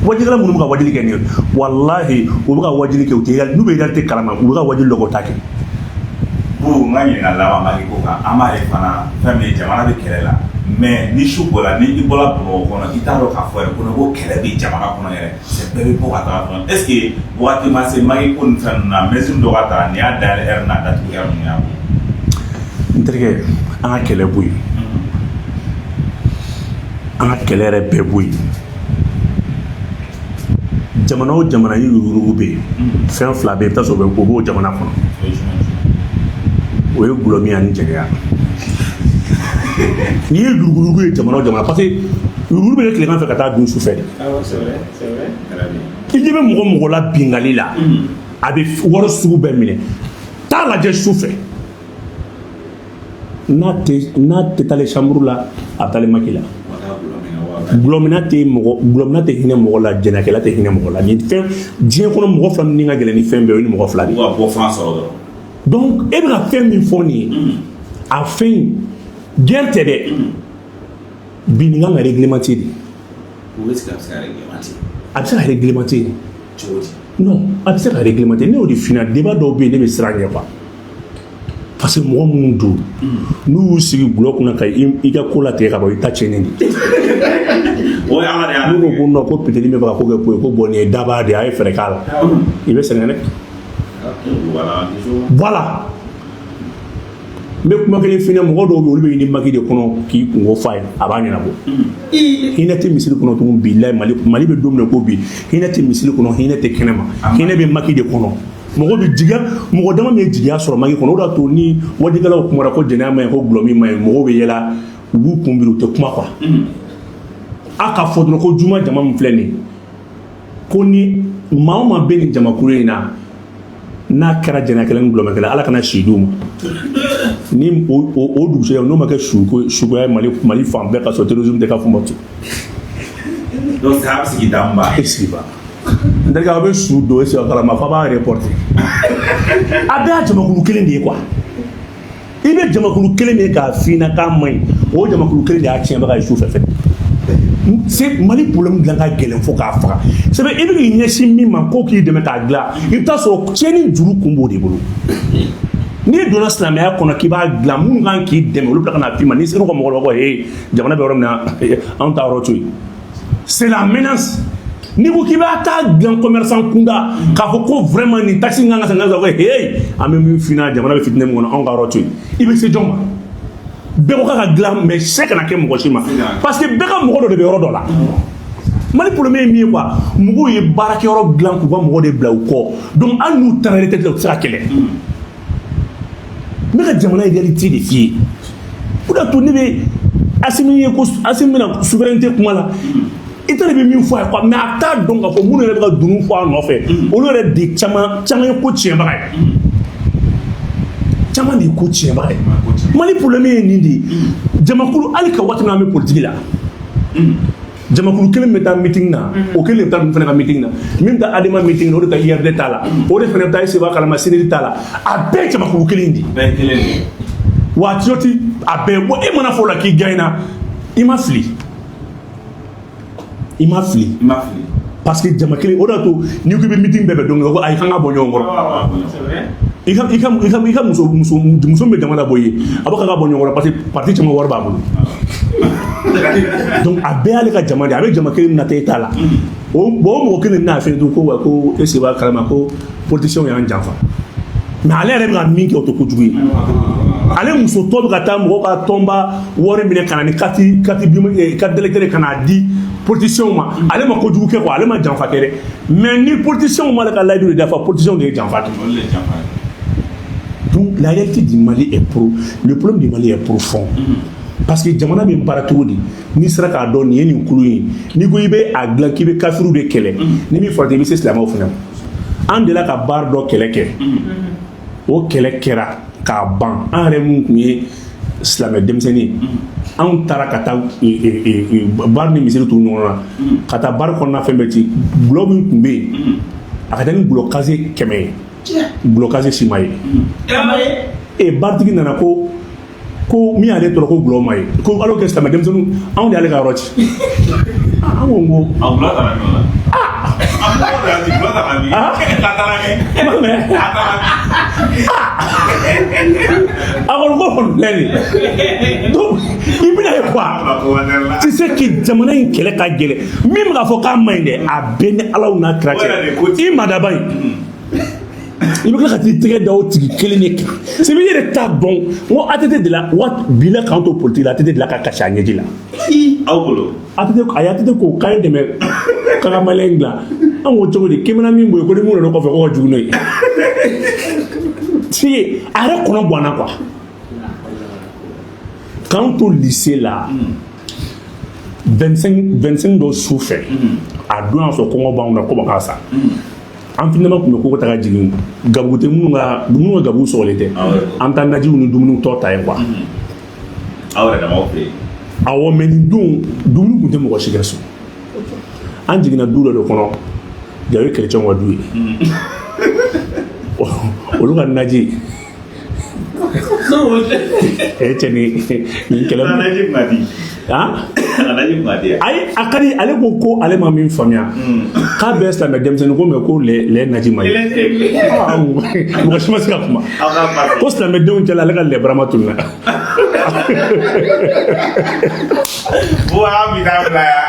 Wajibikɛla minnu bɛ ka wajuli kɛ nin ye, walahi, u bɛ ka wajuli kɛ, u tɛ n'u bɛ réalité kalama, u bɛ ka wajuli dɔ kɛ, u t'a kɛ. Bu, n ka ɲininkali laban maquis ko kan, an b'a ye fana fɛn min ye, jamana bɛ kɛlɛ la, mais ni su bɔra, ni i bɔra Bamakɔ kɔnɔ, i t'a dɔn k'a fɔ yɛrɛ ko kɛlɛ bɛ jamana kɔnɔ yɛrɛ, c'est bɛɛ bɛ bɔ ka taga fɛn. Est ce que waati ma se maquis ko nin fɛn ninnu na, mesure dɔ ka ta, nin y'a dayɛlɛ heure n'a datugu heure ninnu y'a bɔ? N terikɛ, an ka kɛlɛ bɔ yen, an ka kɛlɛ yɛrɛ bɛɛ bɔ yen. Jamana o jamana ni yuruguyurugu bɛ yen, fɛn fila bɛ yen, i bɛ taa sɔrɔ o b'o jamana kɔnɔ. O ye jumɛn? O ye gulɔmin ani jɛnɛya. N'i ye yuruguyurugu ye jamana o jamana, parce que yuruguyurugu bɛ kɛ tilegan fɛ ka taa dun su fɛ de. Awɔ, c'est vrai, c'est vrai. Très bien. I ɲɛ bɛ mɔgɔ mɔgɔ la bingali la, a bɛ wari sugu bɛɛ minɛ, taa lajɛ su fɛ, n'a tɛ taalen chambre la, a bɛ taalen maquis la. Wa taa gulɔmin na wa? Gulɔmina tɛ mɔgɔ, gulɔmina tɛ hinɛ mɔgɔ la, jɛnɛkɛla tɛ hinɛ mɔgɔ la. Nin fɛn diɲɛ kɔnɔ, mɔgɔ fila min ni ka gɛlɛn ni fɛn bɛɛ, o ye ni mɔgɔ fila de U ye. ka bɔ fan sɔrɔ dɔrɔn. Donc e bɛ ka fɛn min fɔ nin ye, a fɛn in, guerre tɛ dɛ, bi nin kan ka réglementer de. O est ce que a bɛ se ka réglementer? A bɛ se ka réglementer. Cogo di? Non, a bɛ se ka réglementer. Ne y'o de f'i ɲɛna, débat dɔw bɛ yen, ne bɛ siran ɲɛ quoi, parce que mɔgɔ minnu don, n'u y'u sigi gulɔ kunna ka i ka ko latigɛ ka ban, i ta tiɲɛnen de. O ye Ala de y'a N'u ko ko non, ko petini bɛ fɛ ka ko kɛ ko ye, ko bon, nin ye daba de ye, a ye fɛɛrɛ k'a la, i bɛ sɛgɛn dɛ. Voilà. Voilà, n bɛ kuma kelen f'i ɲɛna, mɔgɔ dɔw bɛ yen, olu bɛ ɲini maquis de kɔnɔ k'i kungo f'a ye, a b'a ɲɛnabɔ. Hinɛ tɛ misiri kɔnɔ tugun. Bilayi, Mali bɛ don min na ko bi, hinɛ tɛ misiri kɔnɔ, hinɛ tɛ kɛnɛma, hinɛ bɛ maquis de kɔnɔ. Mɔgɔ bɛ jigiya, mɔgɔ dama min ye jigiya sɔrɔ maquis kɔnɔ, o de y'a to ni wajibikɛlaw kumara ko jɛnɛya ma ɲi, ko gulɔmin ma ɲi, mɔgɔw bɛ yɛlɛ, u b'u kun biri, u tɛ kuma quoi. A ka fɔ dɔrɔn ko juma jama min filɛ nin ye, ko ni maa o maa bɛ nin jamakulu in na, n'a kɛra jɛnɛkɛla ni gulɔmɛkɛla, Ala kana si d'u ma. Ni o dugusɛjɛ n'o ma kɛ suko sukoya ye Mali fan bɛɛ, ka sɔrɔ terrorisme tɛ ka fɔ ma ten. Donc saya bɛ sigi da ba. E sigi ba, n terikɛ, aw bɛ su don e sigi kalama f'a b'a reporter. A bɛɛ y'a jamakulu kelen de ye quoi. I bɛ jamakulu kelen min ye k'a f'i ɲɛna k'a man ɲi, o jamakulu kelen de y'a tiɲɛbaga ye su fɛ fɛnɛ. C'est Mali problème dilan ka gɛlɛn fo k'a faga. C'est vrai, i bɛ k'i ɲɛsin min ma ko k'i dɛmɛ k'a dilan, i bɛ taa sɔrɔ tiɲɛni juru kun b'o de bolo. N'i donna silamɛya kɔnɔ k'i b'a dilan, minnu kan k'i dɛmɛ, olu bɛ tila ka na f'i ma n'i ser'u ka mɔgɔ la ko ee, jamana bɛ yɔrɔ min na, anw t'a yɔrɔ to yen. C'est la menace. N'i ko k'i b'a taa dilan commerçant kunda k'a fɔ ko vraiment nin taxe in kan ka san ka ko hey, an bɛ min f'i ɲɛna, jamana bɛ fitinɛ min kɔnɔ, anw ka yɔrɔ to yen. I bɛ se jɔn ma? Bɛɛ ko k'a ka dilan, mais sɛ kana kɛ mɔgɔ si ma, parce que bɛɛ ka mɔgɔ dɔ de bɛ yɔrɔ dɔ la. Mali problème ye min ye quoi, mɔgɔw ye baarakɛyɔrɔ dilan k'u ka mɔgɔ de bila u kɔ. Donc hali n'u taara retraite la, u tɛ se ka kɛlɛ. N bɛ ka jamana réalité de f'i ye. O de y'a to ne bɛ Asimi ye ko Asimi bɛna souveraineté kuma la, i t'a de bɛ min fɔ a ye quoi, mais a t'a dɔn k'a fɔ minnu yɛrɛ bɛ ka dunun fɔ a nɔfɛ, olu yɛrɛ de caman caman ye ko tiɲɛbaga ye, caman de ye ko tiɲɛbaga ye. Mali problème ye nin de ye. Jamakulu, hali ka waati min na an bɛ politique la, jamakulu kelen bɛ taa meeting na, o kelen de bɛ taa ninnu fana ka meeting na. Min bɛ taa ADEMA meeting na, o de bɛ taa IRD ta la, o de fana bɛ taa Seba kalama CNT ta la. A bɛɛ ye jamakulu kelen de ye. Bɛɛ ye kelen de ye. Wa a ti a bɛɛ bon. E mana fɔ o la k'i gagné na, i ma fili, i ma fili. I ma fili. Parce que jama kelen o de y'a to n'i ko i bɛ meeting bɛɛ bɛn don kelen, ko ayi, k'an ka bɔ ɲɔgɔn kɔrɔ. C'est vrai. I ka muso min bɛ jama labɔ i ye, a b'a ka bɔ ɲɔgɔn kɔrɔ, parce que parti caman wari b'a bolo. Donc a bɛɛ y'ale ka jama de ye. A bɛ jama kelen min na tɛ e t'a la. O bon, o mɔgɔ kelen n'a fɛn ko wa ko e b'a kalama ko politiciens y'an janfa, mais ale yɛrɛ bɛ ka min kɛ, o tɛ kojugu ye. Ale muso tɔ bɛ ka taa mɔgɔw ka tɔnba wari minɛ ka na ni carte d'électeur ka n'a di politiciens ma. Ale ma kojugu kɛ quoi, ale ma janfa kɛ dɛ. Mais ni politiciens m'ale ka layidu de dafa, politiciens de ye janfa kɛ. Olu de ye janfa ye. Donc la réalité du Mali est pro le problème du Mali est profond. Parce que jamana bɛ baara cogo di, n'i sera k'a dɔn nin ye nin kulu ye, n'i ko i bɛ a dilan k'i bɛ kafiriw de kɛlɛ, ni min farati, i bɛ se silamɛw fana ma. An delila ka baara dɔ kɛlɛ kɛ, o kɛlɛ kɛra k'a ban. An yɛrɛ mun tun ye silamɛ denmisɛnnin ye, anw taara ka taa bar ni misiri tugu ɲɔgɔn na, ka taa bar kɔnɔna fɛn bɛɛ ci. Gulɔ min tun bɛ yen, a ka taa ni gulɔ casier 100 ye, gulɔ casier si ma ye. E baritigi nana ko min y'ale tɔɔrɔ ko gulɔ ma ye, ko alors que silamɛ denmisɛnninw, anw de y'ale ka yɔrɔ ci. An ko A gulɔ taara min na? A gulɔ taara min? Ah. A taara min? Ma mɛn. A taara min? A kɔni ko kɔni filɛ nin ye. Donc i bɛna ye quoi, tu sais que jamana in kɛlɛ ka gɛlɛn. Min bɛ k'a fɔ k'a man ɲi dɛ, a bɛɛ ni Alaw n'a kira O yɛrɛ de ko cɛ. I madaba in, i bɛ tila ka t'i tɛgɛ da o tigi kelen de kan. C'est i yɛrɛ t'a dɔn n ko ATT de la wa bi la k'an to politique la, ATT de la ka kasi a ɲɛji la. Aw bolo. ATT, a ye ATT ko k'an ye dɛmɛ k'a ka malien dilan. An ko cogo di? K'i mana min bɔ yen ko ni mun nana kɔfɛ ko ka jugu n'o ye. Si a yɛrɛ kɔnɔ ganna quoi. K'an to lycée la, 25 25 dɔ su fɛ, a don y'a sɔrɔ kɔngɔ b'anw na ko ma k'a sa. An finama tun bɛ ko ta ka jigin gabugu tɛ minnu ka gabugu sɔgɔlen tɛ, an bɛ taa najiw ni dumuniw tɔ ta yen quoi. Aw yɛrɛ damaw fɛ yen. Awɔ, mais nin don dumuni tun tɛ mɔgɔ si kɛ so. An jiginna du dɔ de kɔnɔ, ja o ye chrétien ka du ye, olu ka naji e cɛ ni kɛlɛ. A naji kun ka di. Han. A naji kun ka di. Ayi, a ka di. Ale ko ale ma min faamuya k'a bɛɛ silamɛ denmisɛnnin ko, mais ko lɛ naji ma ye. Mɔgɔ si ma se ka kuma. Aw ka pasi. Ko silamɛdenw cɛla, ale ka lɛ barama tununa. Bon, an bi taa bila yan.